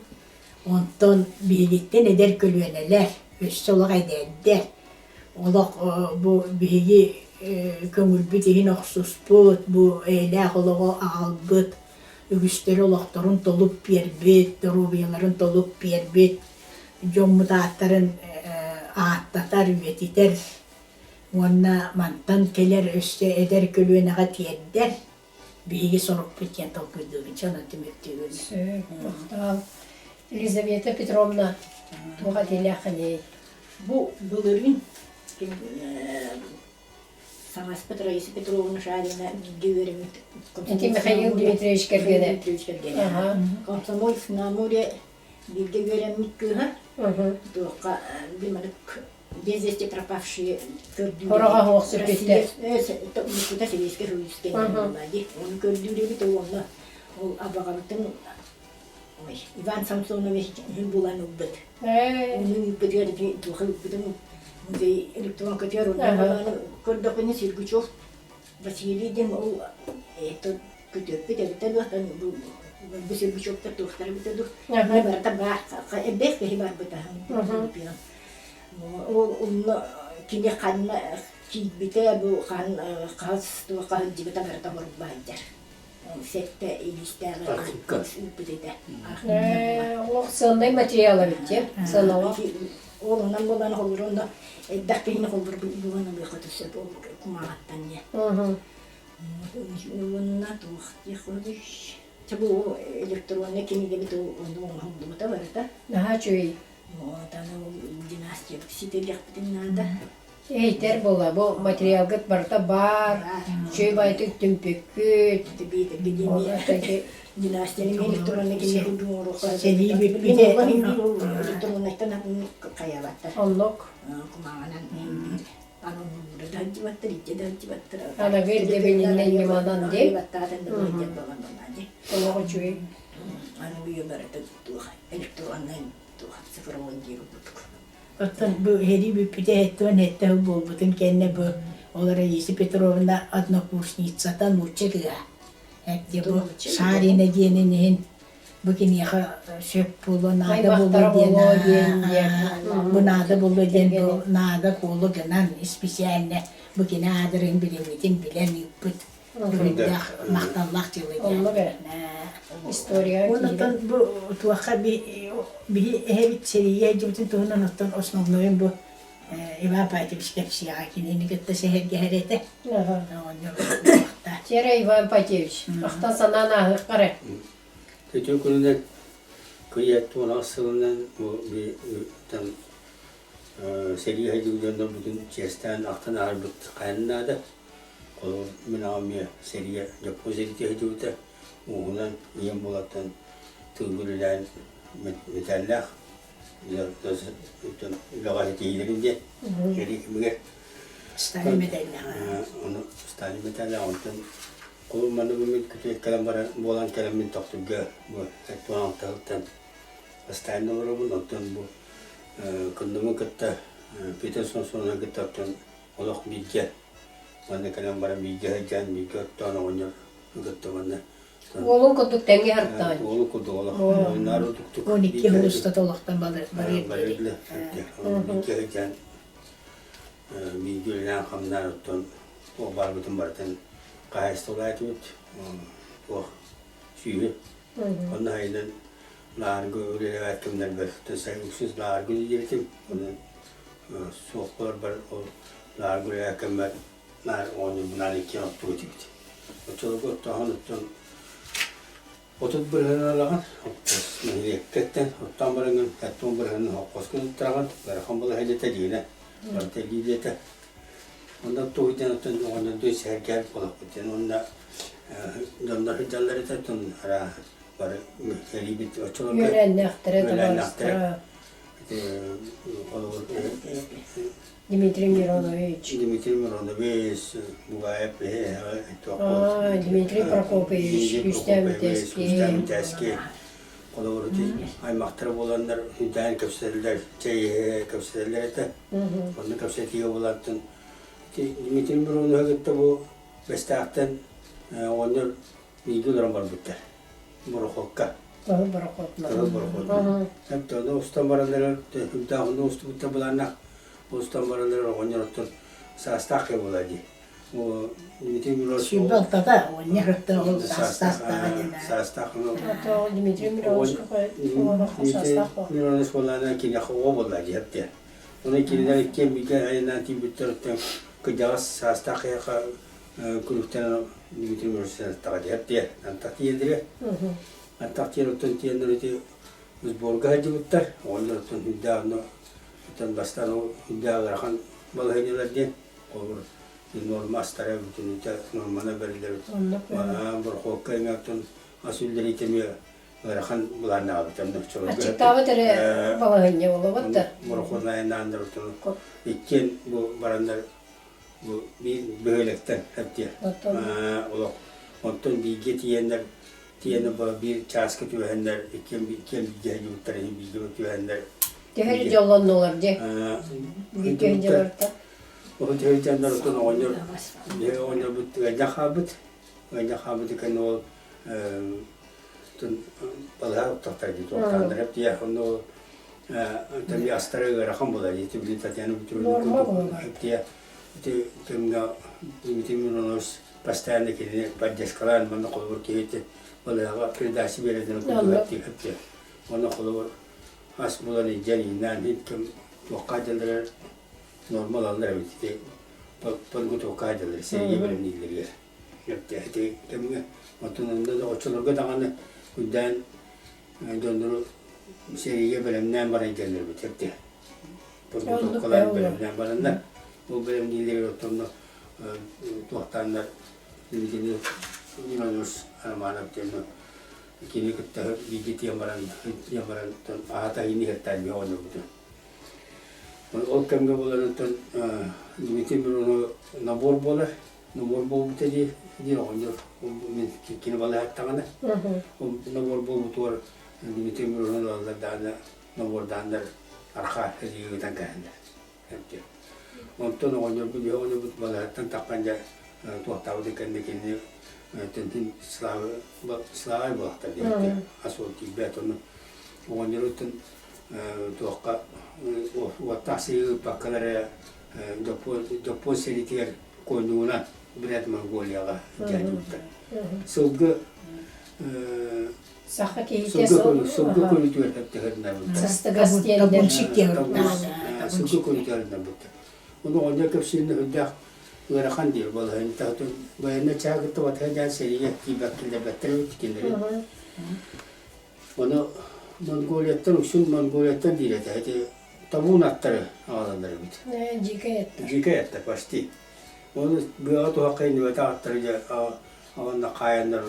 Онтон биһигиттэн эдэр көлүөнэлэр, өссө олох эдэрдэр, олох бу биһиги көҥүлбүт иһин охсуспут, бу эйэлээх олоҕу аҕалбыт, үгүстэри олохторун толук биэрбит, доруобуйаларын толук биэрбит дьоммут ааттарын ааттатар, үйэтитэр уонна мантан кэлэр өссө эдэр көлүөнэҕэ тиэрдэр биһиги сорукпут диэн толкуйдуубун, чэ онон түмүктүүбүн. Сөп, махтал. Елизавета Петровна, туох этиилээххиний? Бу былырыын саҥаспыт Раиса Петровна Шарина бииргэ үөрэммит Ити Михаил Дмитриевич кэргэнэ. Дмитриевич кэргэнэ. Комсомольск на Амуре бииргэ үөрэммит кыыһа туохха биманык без вести пропавшие көрдүүр Хороҕо суох сүппүттэр. Мукута Сэбиэскэй Союзка дии. Оны көрдүүр эбит уонна ол абаҕабытын ой Иван Самсонович булан ылбыт. Ону ыыппытыгар туоха ыыппытын музей электронкатыгар онно көрдөхпүнэ Сергучев Василий диэн ол күтүөппүт эбитэ дуо бу Сергучевтар туохтара эбитэ дуо барыта баар элбэх киһи барбыта ол онно кини ханна киирбитэ бу хаһан хас туохха сылдьыбыта барыта хорук баайдар сэттэ илиистээҕи ыыппыт этэ. Олох сыаннай материал эбит дии сыаналаах. Ол онон буолан холбур онно элбэх киһини холбур булан ылыахха сөп ол кумааҕыттан диэн. Уонна туох диэх Чэ бу электроннай кинигэбит онно оҥоһуллубута барыта. Наһаа үчүгэй. Вот аны ол династиябыт ситириэхпитин наада. Эйтэр буолла, бу материалгыт барыта баар, үчүгэй баайытык түмпүккүт. Династияны электронный кинигэ курдук оҥоруохха Сэлии бүппүтэ. Электроннайтан хайаабаттар. Оннук. Кумааҕынан аны да сылдьыбаттар, иччэ да сылдьыбаттар. Аныгы ирдэбилинэн ньыманан дии. Олох үчүгэй. Аны үйэ барыта туох электроннай туох цифровой диир курдук. Оттон бу сэрии бүппүтэ 77 сыл буолбутун кэннэ бу ол Раиса Петровна однокурсницата нуучча кыыһа. Эттэ бу Шарина диэнин иһин бу киниэхэ сөп буолуо, наада буолуо диэн бу наада буолуо диэн бу наада куолу гынан специально бу кини аадырын билиҥҥитин билэн ыыппыт Үрдээх махталлаах дьыала Оннук эрэ. История Онтон бу туохха биһи эһэбит сэриигэ сылдьыбытын туһунан оттон основнойун бу Иван Патевич кэпсиэҕэ кинини кытта сэһэргэһэр этэ. Чэрэ Иван Патевич, ахтан санаан ааһыахха эрэ. Үтүө күнүнэн кыйа туонах сылынан бу там сэрии сылдьыбыт дьоннорбутун чиэстээн ахтан ааһарбыт хайан наада. Холобур, мин аҕам эмиэ сэриигэ Дьоппуон сэриитэ сылдьыбыта. Ууһунан ийэм буолаттан тыылга үлэлээн мэтээллээх. Үлэҕэ ситиһиилэрин диэн сэрии кэмигэр Сталин мэтээллээх. Ону Сталин мэтээллээх онтон кулун манна бу мин күтүөт кэлэн баран буолан кэлэммин Тохтурга бу 76 сылтан Сталин олоробун оттон бу кындымы кытта Петр Самсоновы кытта оттон олох бииргэ манна кэлэн баран бииргэ сылдьан бииргэ оттоон оҕонньор кытта манна Уолун курдук тэҥҥэ сырыттаҕын. Уолун курдук олох наар утуктук. 12 сыл устата олохтон барыар диэри. Бииргэ сылдьан бииргэ үлэлээн хамнаан оттон туох баарбытын барытын хаһаайыстыбалаах этибит туох сүөһү. Онно айынан лаарга үлэлээбэт кэмнэрбэр үксүн лаарга үлэлиир Онон суох буоларбар ол лаарга үлэлээбэт кэммэр наар оонньуурбунаан иккиэн оттук этибит. Оччолорго оттооһун оттон 30 бырыһыан ылаҕын, нэһилиэккэттэн оттоон бараҥҥын 70 бырыһыанын холкуоска туттараҕын, ыарахан балаһыанньата диэнэ, барыта илиилиэтэ. Онно оттугуйдан оттон оҕонньордуун сэһэргэһэр буолахпыт диэн уонна дьоннор сылдьаллар этэ, оттон арааһы бары эрийбит оччолорго Үөлээннээхтэрэ, үөлээннээхтэрэ табаарыстара. ити холобур Дмитрий Миронович. Дмитрий Миронович, Бугаев Дмитрий Прокопьевич, Күстээн Митээски. Холобур, аймахтар буоланнар үрдээн кэпсэтэллэр, чэй кэпсэтэллэр этэ. Онно кэпсэтиигэ буолааттан Дмитрий Мироновиһы кытта бу Бэстээхтэн оҕонньор бииргэ олорон барбыттар. Борохуокка. Кыһыл борохуотунан. Кыһыл борохуотунан. Ону устан бараллар, үрдээх онно устубуттар былааннаах устан бараллар оҕонньор оттон саастаах киһи буолар дии. Дмитрий Миронович 26-та оҕонньор оттон ол саастаах диэн. Саастаах Дмитрий Миронович саастаах Миронович буоллаана киниэхэ оҕо буолла дии диэн. Оны кинилэр иккиэн бииргэ айаннаан тиийбиттэр оттон кырдьаҕас саастаах киһиэхэ күлүктэн Дмитрий Миронович диһэр диэн. Антах тиийэллэрэ. Антах тиийэн оттон тиийэннэр ити сборга сылдьыбыттар. Оҕонньор оттон үрдээх онно оттон бастаан ол үрдээх ыарахан балаһыанньалар диэн холобур норма астара бүтүннүүтэ нормана бэриллэр борохуокка иҥэ оттон ас үллэриитэ эмиэ ыарахан былааннаабыт онно Аччыктаабыт эрэ балаһыанньа буолабыт да борохуотун айаннааннар оттон иккиэн бу бараннар бу биир бөһүөлэктэн эптиэ олох онтон бииргэ тиийэннэр тиийэн биир чааска түбэһэннэр иккиэн иккиэн бииргэ сылдьыбыттар иһин бииргэ түбэһэннэр Төһө эрэ дьоллоннулар дьэ бииргэ сылдьалларта Ол төһө оттон оҕонньор биһиги оҕонньорбут ыалдьан хаалбыт ыалдьан хаалбыт кэннэ ол балыһа уктахтар дии туохтааннар эптиэ онно ол тэми астара ыарахан буолар ити били Татьяна Петровна курдук эптиэ ити кэмҥэ Дмитрий Миронович постоянно кинини поддержкалаан манна холобур киһи балыһаҕа передача биэрэрин курдук эптиэ онно холобур ас булан илдьэн ииннээн иһит кэм туохха дьалларар норма ылаллар эбит ити подготовка дьаллар сэриигэ бэлэмнииллэригэр ити кэмҥэ оттон онно да оччолорго даҕаны үрдээн дьоннору сэриигэ бэлэмнээн баран дьэллэрбит эбит подготовкалаан бэлэмнээн бараннар ол бэлэмнииллэригэр оттонно туохтааннар Дмитрий Иванович Романов диэн кини кытта бииргэ тиийэн баран тиийэн баран аһата иһин иһэртээн биһи оонньообутум ол кэмҥэ буоларыттан Дмитрий Миронов набор буолар набор буолбута дии диир оҕонньор мин кини балыһаттаҕына ол набор буолбутугар Дмитрий Миронов ылаллар даҕаны набордааннар архаа сэриигэ ыытан кэһэллэр Онтон оҕонньорбут биһи оҕонньорбут балыһаттан таххан дьэ туохтаабытын кэннэ кинини тэнтин славай буолахтар диэбиттэр ас уол тиийбэт ону оҕонньоруттан туохха уоттаах сири ыыппаккалар эрэ дьоппуон сэриитигэр куонньугунан Бурят Монголияҕа дьаһайбыттар. Сылгы Саха киһитэ сылгы көрүүтүгэр тэптэһэриннэрбиттэр. Сыстыгас диэннэр. Сылгы көрүүтүгэр Ону оҕонньор кэпсиирин үрдээх ыарахан диир балаһыанньата военнай чааһы кытта батыһа дьаан сэриигэ тиийбэт киллэрбэттэр эбит кинилэри. Ону Монголияттан үксүн Монголияттан диир этэ. Ити табуун аттары аҕалаллар эбит. Дьиикэй аттар. Дьиикэй аттар почти. Ону быаҕа туһахха иҥнибэтэх аттары дьэ аҕанна хаайаннар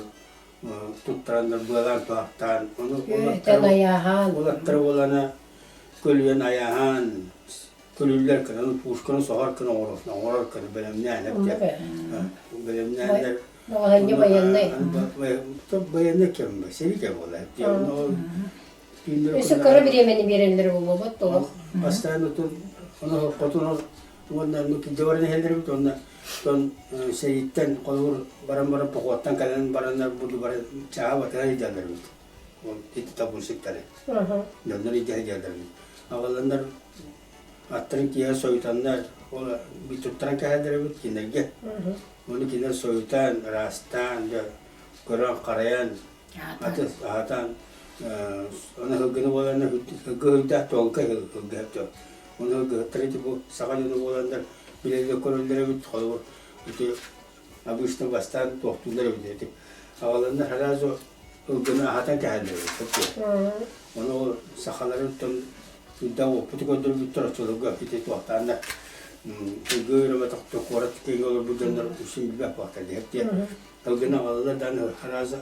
туттараннар быалаан туһахтаан ону Этэн айааһаан уолаттары буолана. көлүйэн айаһаан көлүллэр кынан пушканы соһор кына оҥорор кына бэлэмнээн бэлэмнээннэр Балаһанньа байыаннай. Байыаннай кэм сэрии кэм буолла. Өссө кыра бириэмэни биэрэллэр буолуобат толох. Бастаан отун ону хотун уонна ну килдьэ иһэллэрбит уонна тон сэрииттэн холобур баран баран похуоттан кэлэн бараннар буду баран чааһа батыһан илдьэллэрбит. Ол ити табунщиктары. Дьоннор илдьэ сылдьалларбыт. Аҕаланнар аттарын киэһэ сойутаннар ол туттаран кэһэллэр эбит кинилэргэ. Ону кинилэр сойутан, ыраастаан, дьэ көрөн, харайан, аты аһатан, ону сылгыны буоланнар сылгы ыйдаах туолка сылгы Ону сылгыһыттар ити бу саха дьоно буоланнар билэллэр көрөллөр эбит, холобур ити обычно бастаан туохтууллар эбит ити аҕаланнар сразу ылгыны аһатан кэһэллэр эбит. Ону ол сахаларыттан үрдээх уоппуту көрдөрбүттэр оччолорго ити туохтааннар ылгы өрөмөтөхтө куорат киэҥ олорбут дьоннор үксүн билбэт буолтар диэхтиэ. Ылгыны аҕалалар даҕаны сразу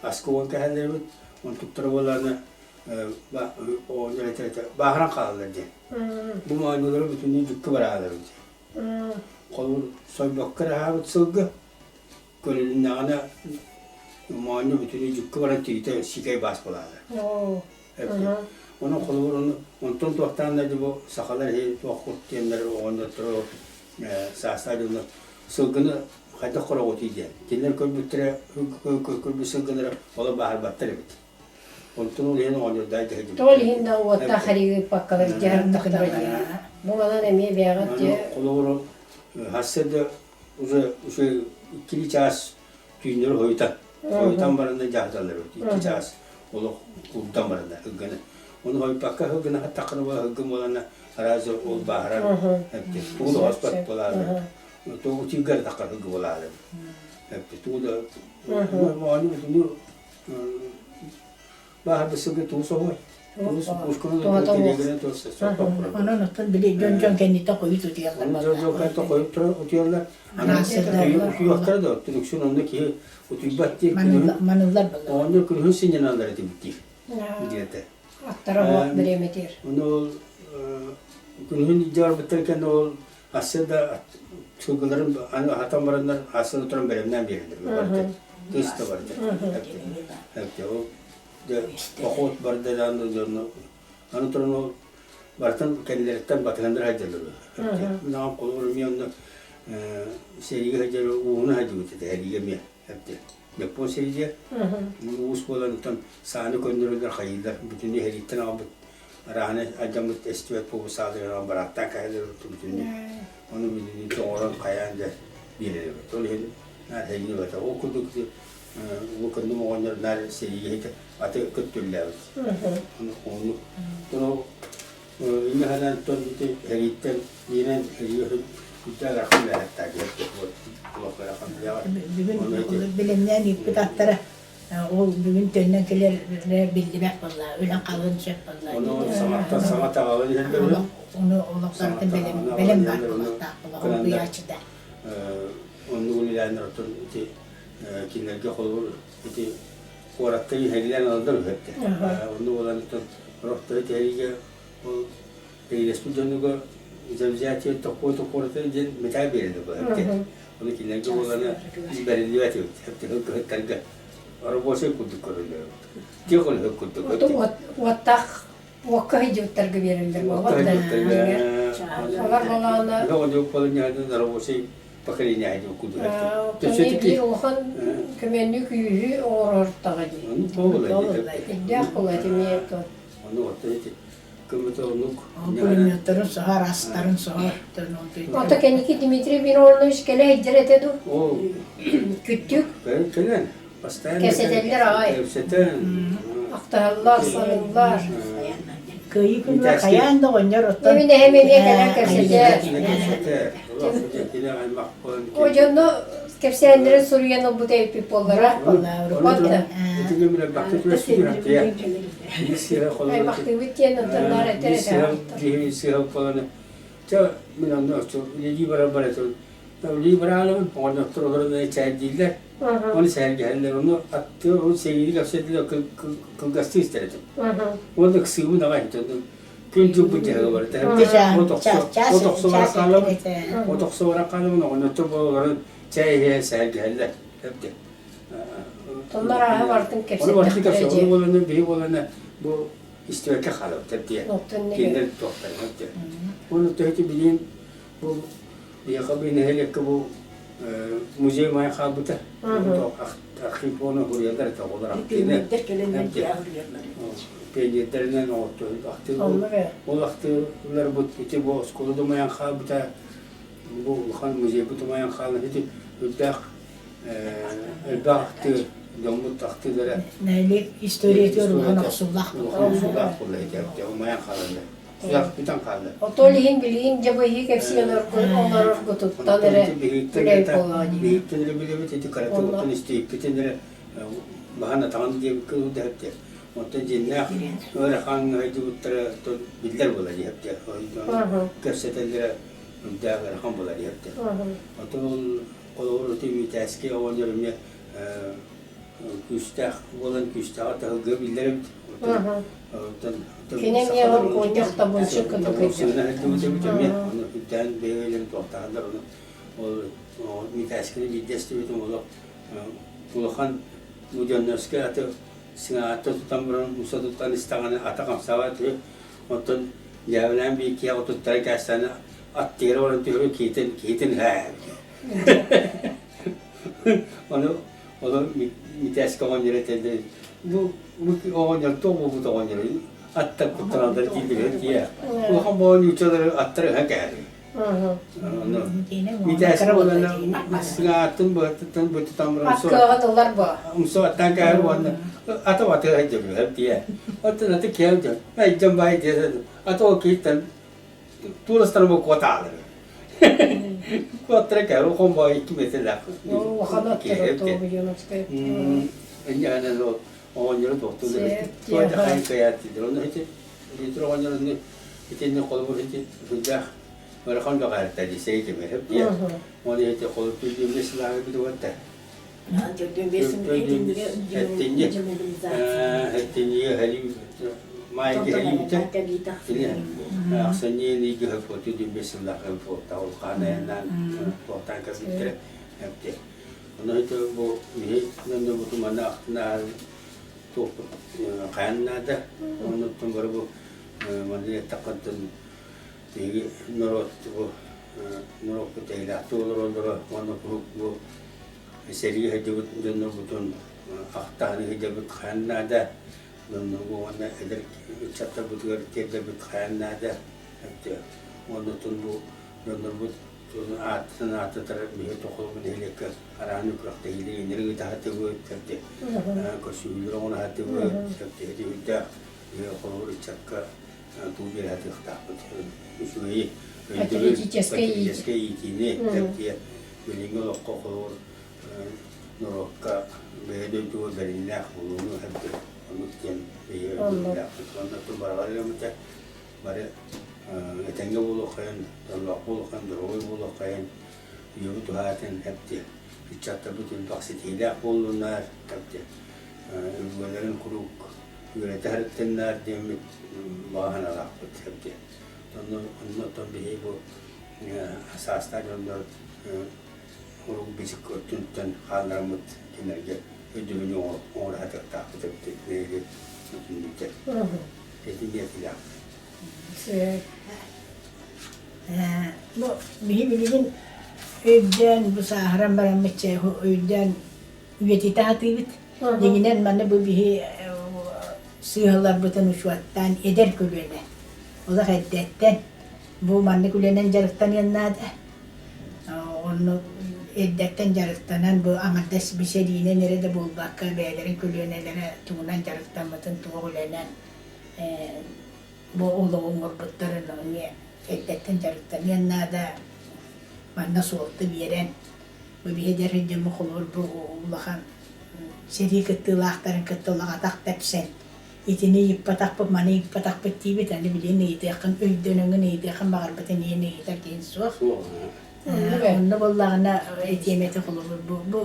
аска уон кэһэллэр эбит. Онтуктара буоллаҕына бааһыран хаалаллар диэн. Бу моонньулара бүтүннүү дьүккэ бараалар эбит. Холобур, сойбокко эрэ аһаабыт сылгы көрүлүннэҕинэ моонньу бүтүнүү дьүккэ баран тириитэ сиикэй баас буолаалар. Онон холобур ону онтон туохтаан да бу сахалар иһи туох кут диэннэр оҕонньоттору саастаах дьоннор сылгыны хайдах хороҕутуй диэн. Кинилэр көрбүттэрэ көрбүт сылгылара олор бааһырбаттар эбит. Онтон ол иһин оҕонньордоох дьаһайдыбыт. Тоҕо иһин да уоттаах харыйы ыыппаккалар дьаһардахтара дии. Бу манан эмиэ бэйэҕит дьэ Холобур, сарсыарда уже уже иккилии чаас түүннэри хойутан, хойутан баранна дьаһаталлар эбит. Икки чаас олох курдан баранна һыгганы. Ону хойуппакка һыггына хаттаххына буола һыггын буоланна араас ол бааһырар эбит. Тугу да хоспот буолаары. Тугу утуйга да таххар һыггы буолаары. Эбит. Тугу да моонньу бүтүнүү Баһарбы сылгы тугу соһуой? Онон оттон били дьон-дьон кэнниттэн хойут утуйаллар Дьон дьон кэнниттэн хойут утуйаллар. Утуйуохтара да оттон үксүн онно киһи утуйбат диир күнүһүн. Маныллар баллар. Оҕонньор күнүһүн сынньаналлар этибит диир. Диэтэ. Аттара уох бириэмэтигэр. Ону ол күнүһүн илдьэ барбыттар кэннэ ол Асы да сылгыларын аны аһатан бараннар асыны туран бэлэмнээн биэрэллэр барыта. Тыс да барыта. Ол поход барда дааны дьонно аны туран ол барытын кэннилэриттэн батыһаннар сылдьаллар. Мин холобур эмиэ онно сэриигэ сылдьар ууһуна сылдьыбыт этэ сэриигэ эмиэ Япон сэриигэ уус буолан сааны көннөрөллөр хайыылар бүтүннүү сэрииттэн аҕалбыт Арааһына алдьаммыт эстибэт буолбут сааларынан барааттаан кэһэлэр бүтүннүү. Ону бүтүннүү тоҥорон хайаан да биэрэр эбит. Ол иһин наар сэриини ылата. Ол курдук улуу кынным оҕонньор наар сэриигэ аты көттүллээбит. Ону ону инньэ гынан тон ити сэрииттэн биирэн сэриигэ үрдээх ырахан үлэһэттаа диэн олох ырахан үлэҕэ. Бүгүн бэлэмнээн ыыппыт аттара Ол бүгүн төннөн кэлэр биллибэт буолла, үлэн халыан сөп буолла. Ону саҥаттан саҥа таҕалан иһэллэр Ону олохторуттан бэлэм бэлэм баар буолуохтаах буолла, холбуйааччыта. Оннук үлэлээннэр оттон ити кинилэргэ холобур ити куоракка иһэллээн ылаллар үһү Онну буолан оттон сорохтору тэриигэ ол тэриилэспит дьонугар за взятие такой-то куората диэн мэтээл биэрэллэр буолар. Ону кинилэргэ буолана бэриллибэт эбит. Кыһыттарга рабочай курдук көрөллөр. Тех үлэһит курдук. Уоттаах уокка сылдьыбыттарга биэрэллэр буолбат да. Олор болаана рабочай поколение курдук. Биир улахан көмөннү күүһү оҥорортоҕо дии. Ирдээх буолла этимиэ Ону отто ити көмөтө оннук. Пулеметтарын соһор, астарын соһор. Ото кэнники Дмитрий Миронович кэлэ сылдьар этэ дуу? Күттүк. Кэлэн, постоянно Кэпсэтэллэр аҕай. Кэпсэтэн. Ахтаһаллар, саныыллар. Кыайыы күнүгэр хайаан да оҕонньор оттон Мин эһэм эмиэ кэлэн кэпсэтэр. О дьонно кэпсээннэрин суруйан ылбыт эбиппит буоллара. Аймахтыыбыт диэн онтонноор этэр этэ. Чэ, мин онно үлэлии барар барытын үлэлии бараалабын, оҕонньоттор олорон чээйдииллэр, ону сэһэргэһэллэр, ону аттыы, ону сэриини кэпсэтилэр кылгастыы истэр этим. Уонна ыксыыбын аҕай, Күн дьыл дьаһыга барыта. От охсо баран хаалабын. От охсо баран хаалабын оҕонньоттор буолаларын чэй иһэ сэһэргэһэллэр. Эбдэ. Тоннор ааһы бартын Оны бартын кэпсэттэхтэрэ кэпсэ. дии. Оны буоланы биһи буоланы бу истибэккэ хаалабыт диye. Кинилэр туохтар диye. Оны төһөтү билин бу биһиэхэ бу нэһилиэккэ бу музей май хаалбыта. Архив оны хуруйалар это оҕолор ахтыыны. Пионердар кэлэннэр дьиэ аһырыйаллар. Пионердарынан ахтыы ол ахтыыларбыт ити бу оскуола думайан хаалбыта бу улахан музейбут умайан хаалан ити үрдээх элбэх ахтыы дьоммут ахтыылара Нэһилиэк историятыгар улахан охсуулаах улахан охсуулаах буолла ити умайан хааланна суох бүтэн хаалла Отол иһин билигин дьэ быһыы кэпсиэн олороргутуттан эрэ үлэй буолуо дии. Биһиктэн эрэ билэбит ити каратыгыттан истииппитин эрэ баһан атаҕын диэбиккэ ылдаһыт Оттон дьиҥнээх ыарахан ыһайдыбыттара биллэр буолар диэхтэ. Кэпсэтэллэрэ үрдээх ыарахан буолар диэхтэ. Оттон холобур ити Митээски оҕонньор эмиэ күүстээх буолан күүстээҕи таһылга биллэр эбит. Кини эмиэ оргуонньах табынчык кытык эбит эмиэ. Ону үрдээн бэйэлэрин туохтаһаллар ону ол Митээскини биирдэ истибитим олох улахан Буденновскай аты сыҥааттан тутан баран умса туттан истэҕинэ ата хамсаабат үһү. Оттон дьээбэлээн биир киһи туттара кээстэҕинэ ат тиэрэ баран түһүрү киһитин киһитин ыһаа Ону ону Митээскэ оҕонньор этэллэр бу бу оҕонньор туох буолбут оҕонньоруй аттар куттаналлар дииллэр тиийэ. Улахан боон нууччалары аттары ыһан кээһэр. Митээскэ буолана сыҥааттын быһыттан быттан баран Кыаҕын ылар бо. Умсу аттаан кээһэр уонна ата батыга дьөбүһэр тиэ. Оттон аты киһи дьон айдьан баай диэсэ ата ол киһиттэн туурастары бу куотаалар. Куоттара кээһэр улахан баай икки метрлээх. Улахан аттара Тобуяновскай. Инньэ ол оҕонньору туохтуу да хайын кыайаат дииллэр. Онно ити Бүөтүр оҕонньор ини итинник холобур ити сүрдээх ыарахан бөҕөһүттэр дии сэрии кэмигэр диэн. Уонна ити холобур түрдүөмҥэ сылааҕы битугатта. Эттинньи эттинньигэ һэлии маайга һэлиибитэ кини ахсынньы ыйга хөппөтү дүмбэ сыллаах хөппөттө ол хаан айаннаан туохтаан кэлбиттэрэ эпти. Ону ити бу биһи дьоннорбутун манна ахтына туохпут хайан наада. Оннуттан бары бу манна эттэххэ биһиги норуот бу норуоппут эһилээхтик олороллоро уонна куруук бу сэрии сылдьыбыт дьоннорбутун ахтаһаны сылдьабыт хайан наада. Дьоннорго уонна эдэр ыччаттарбытыгар тиэрдэрбит хайан наада. Оннуттан бу дьоннорбут ааттарын ааттатар биһи тохолбу нэһилиэккэ арааны күрэхтэһиилэр иннэри ыытаһатыбыт көрсүһүүлэр оҥоруһатыбыт үрдээх холобур ыччакка туу биэрэ үчүгэйи патриотическай иитиини тэптиэ билиҥҥи олоххо холобур норуокка бэйэ дойдуга бэриниилээх буолууну эбдир оннук диэн биһиги өйдөбүллээхпит уонна баралар бары этэҥҥэ буолуоххайын, дьоллоох буолуоххайын, доруобай буолуоххайын, үйэбит уһаатын эбдиэ. Ыччаттарбыт элбэх ситиһиилээх буоллуннар, эбдиэ. Өбүгэлэрин куруук үөрэтэ сырыттыннар диэммит баҕа санаалаахпыт эбдиэ. Онно онно биһиги бу саастаах дьоннор урук бичик өттүнтэн хааллараммыт кинилэргэ өйдөбүнү оҥоро сатыахтаахпыт эбит нэһилиэк бүтүннүүтэ. Этиниэтилээх. Бу биһи билигин өйдөөн бу сааһыран бараммыт чэ өйдөөн үйэтитэ сатыыбыт. Дьиҥинэн манна бу биһи сыыһаларбытын учуоттаан эдэр көлүөнэ олох эрдэттэн бу маннык үлэнэн дьарыктаныан наада. Онно эрдэттэн дьарыктанан бу аҥардас сэриинэн эрэ да буолбакка бэйэлэрин көлүөнэлэрэ тугунан дьарыктаммытын туох үлэнэн бу олоҕу оҥорбуттарын эмиэ эрдэттэн дьарыктаныан наада. Манна суолта биэрэн бу биһи эдэр дьоммут холобур бу улахан сэрии кыттыылаахтарын кытта улаҕатах тэпсэн итини ыйыппатахпыт, маны ыйыппатахпыт диибит, аны билигин ыйытыаххын өйдөнөҥҥүн ыйытыаххын баҕарбытын иһин ыйытар киһин суох. Онно буоллаҕына этиэм этэ холобур бу бу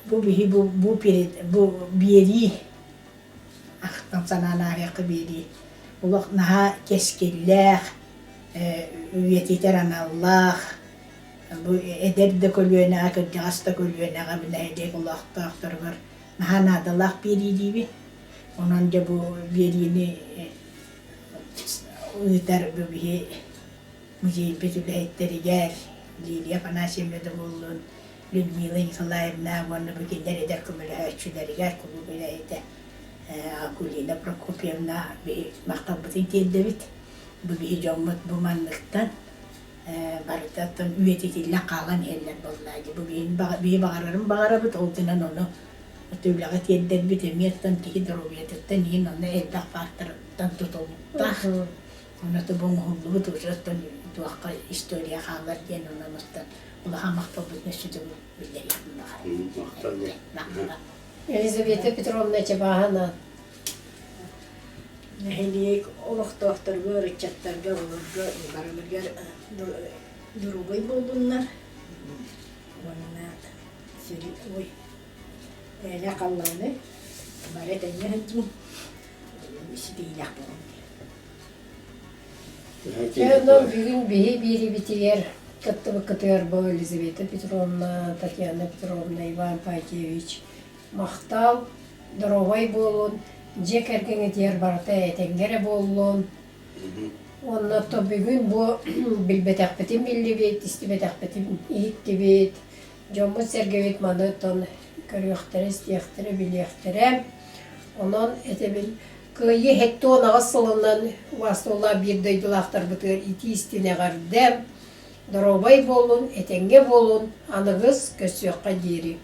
бу биһи бу бу перед бу биэрии ахтан санаан ааһыахха биэрии. Олох наһаа кэскиллээх, үйэтитэр аналлаах, бу эдэр да көлүөнэҕэ, кырдьаҕас да көлүөнэҕэ бу нэһилиэк олохтоохторугар наһаа наадалаах биэрии диибин. Онон дьэ бу биэриини ыытар бу биһи музейбит үлэһиттэригэр Лилия Афанасьевна да буоллун, Людмила Николаевна уонна бу кинилэр эдэр көмөлөһөөччүлэригэр кулууп үлэһитэ Акулина Прокопьевна биһи махталбытын тиэрдэбит. Бу биһи дьоммут бу манныктан барыта оттон үйэтитиллэн хаалан иһэллэр буоллаа дии. Бу биһи баҕарарын баҕарабыт, ол гынан ону үлэҕэ тиэрдэрбит эмиэ оттон киһи доруобуйатыттан иһин онно элбэх факторыттан тутулуктаах. Онно бу оҥоһуллубут уже оттон туохха история хаалар диэн онон оттон улахан махталбытын өссө төгүл биллэриэхпин баҕарабын. Махтал диэн. Махтал. Елизавета Петровна Чабаһана. Нэһилиэк олохтоохторугар, ыччаттарга, оҕолорго барыларыгар доруобай буоллуннар уонна сири ой ээлэ халлааны бары этэҥҥэ сылдьыҥ ситиилээх буолуҥ Дьэ, онон бүгүн биһи биэрибитигэр кыттыбыккытыгар бу Елизавета Петровна, Татьяна Петровна, Иван Патьевич махтал, доруобай буолун, дьиэ кэргэҥҥитигэр барыта этэҥҥэ эрэ буоллун. Уонна то бүгүн бу билбэтэхпитин биллибит, истибэтэхпитин иһиттибит, дьоммут-сэргэбит маны оттон көрүөхтэрэ, истиэхтэрэ, билиэхтэрэ. Онон этэбин Кыайыы 78 сылынан убаастабыллаах биир дойдулаахтарбытыгар итии-истиҥ эҕэрдэ, доруобай буолун, этэҥҥэ буолун, аныгыс көрсүөххэ диэри.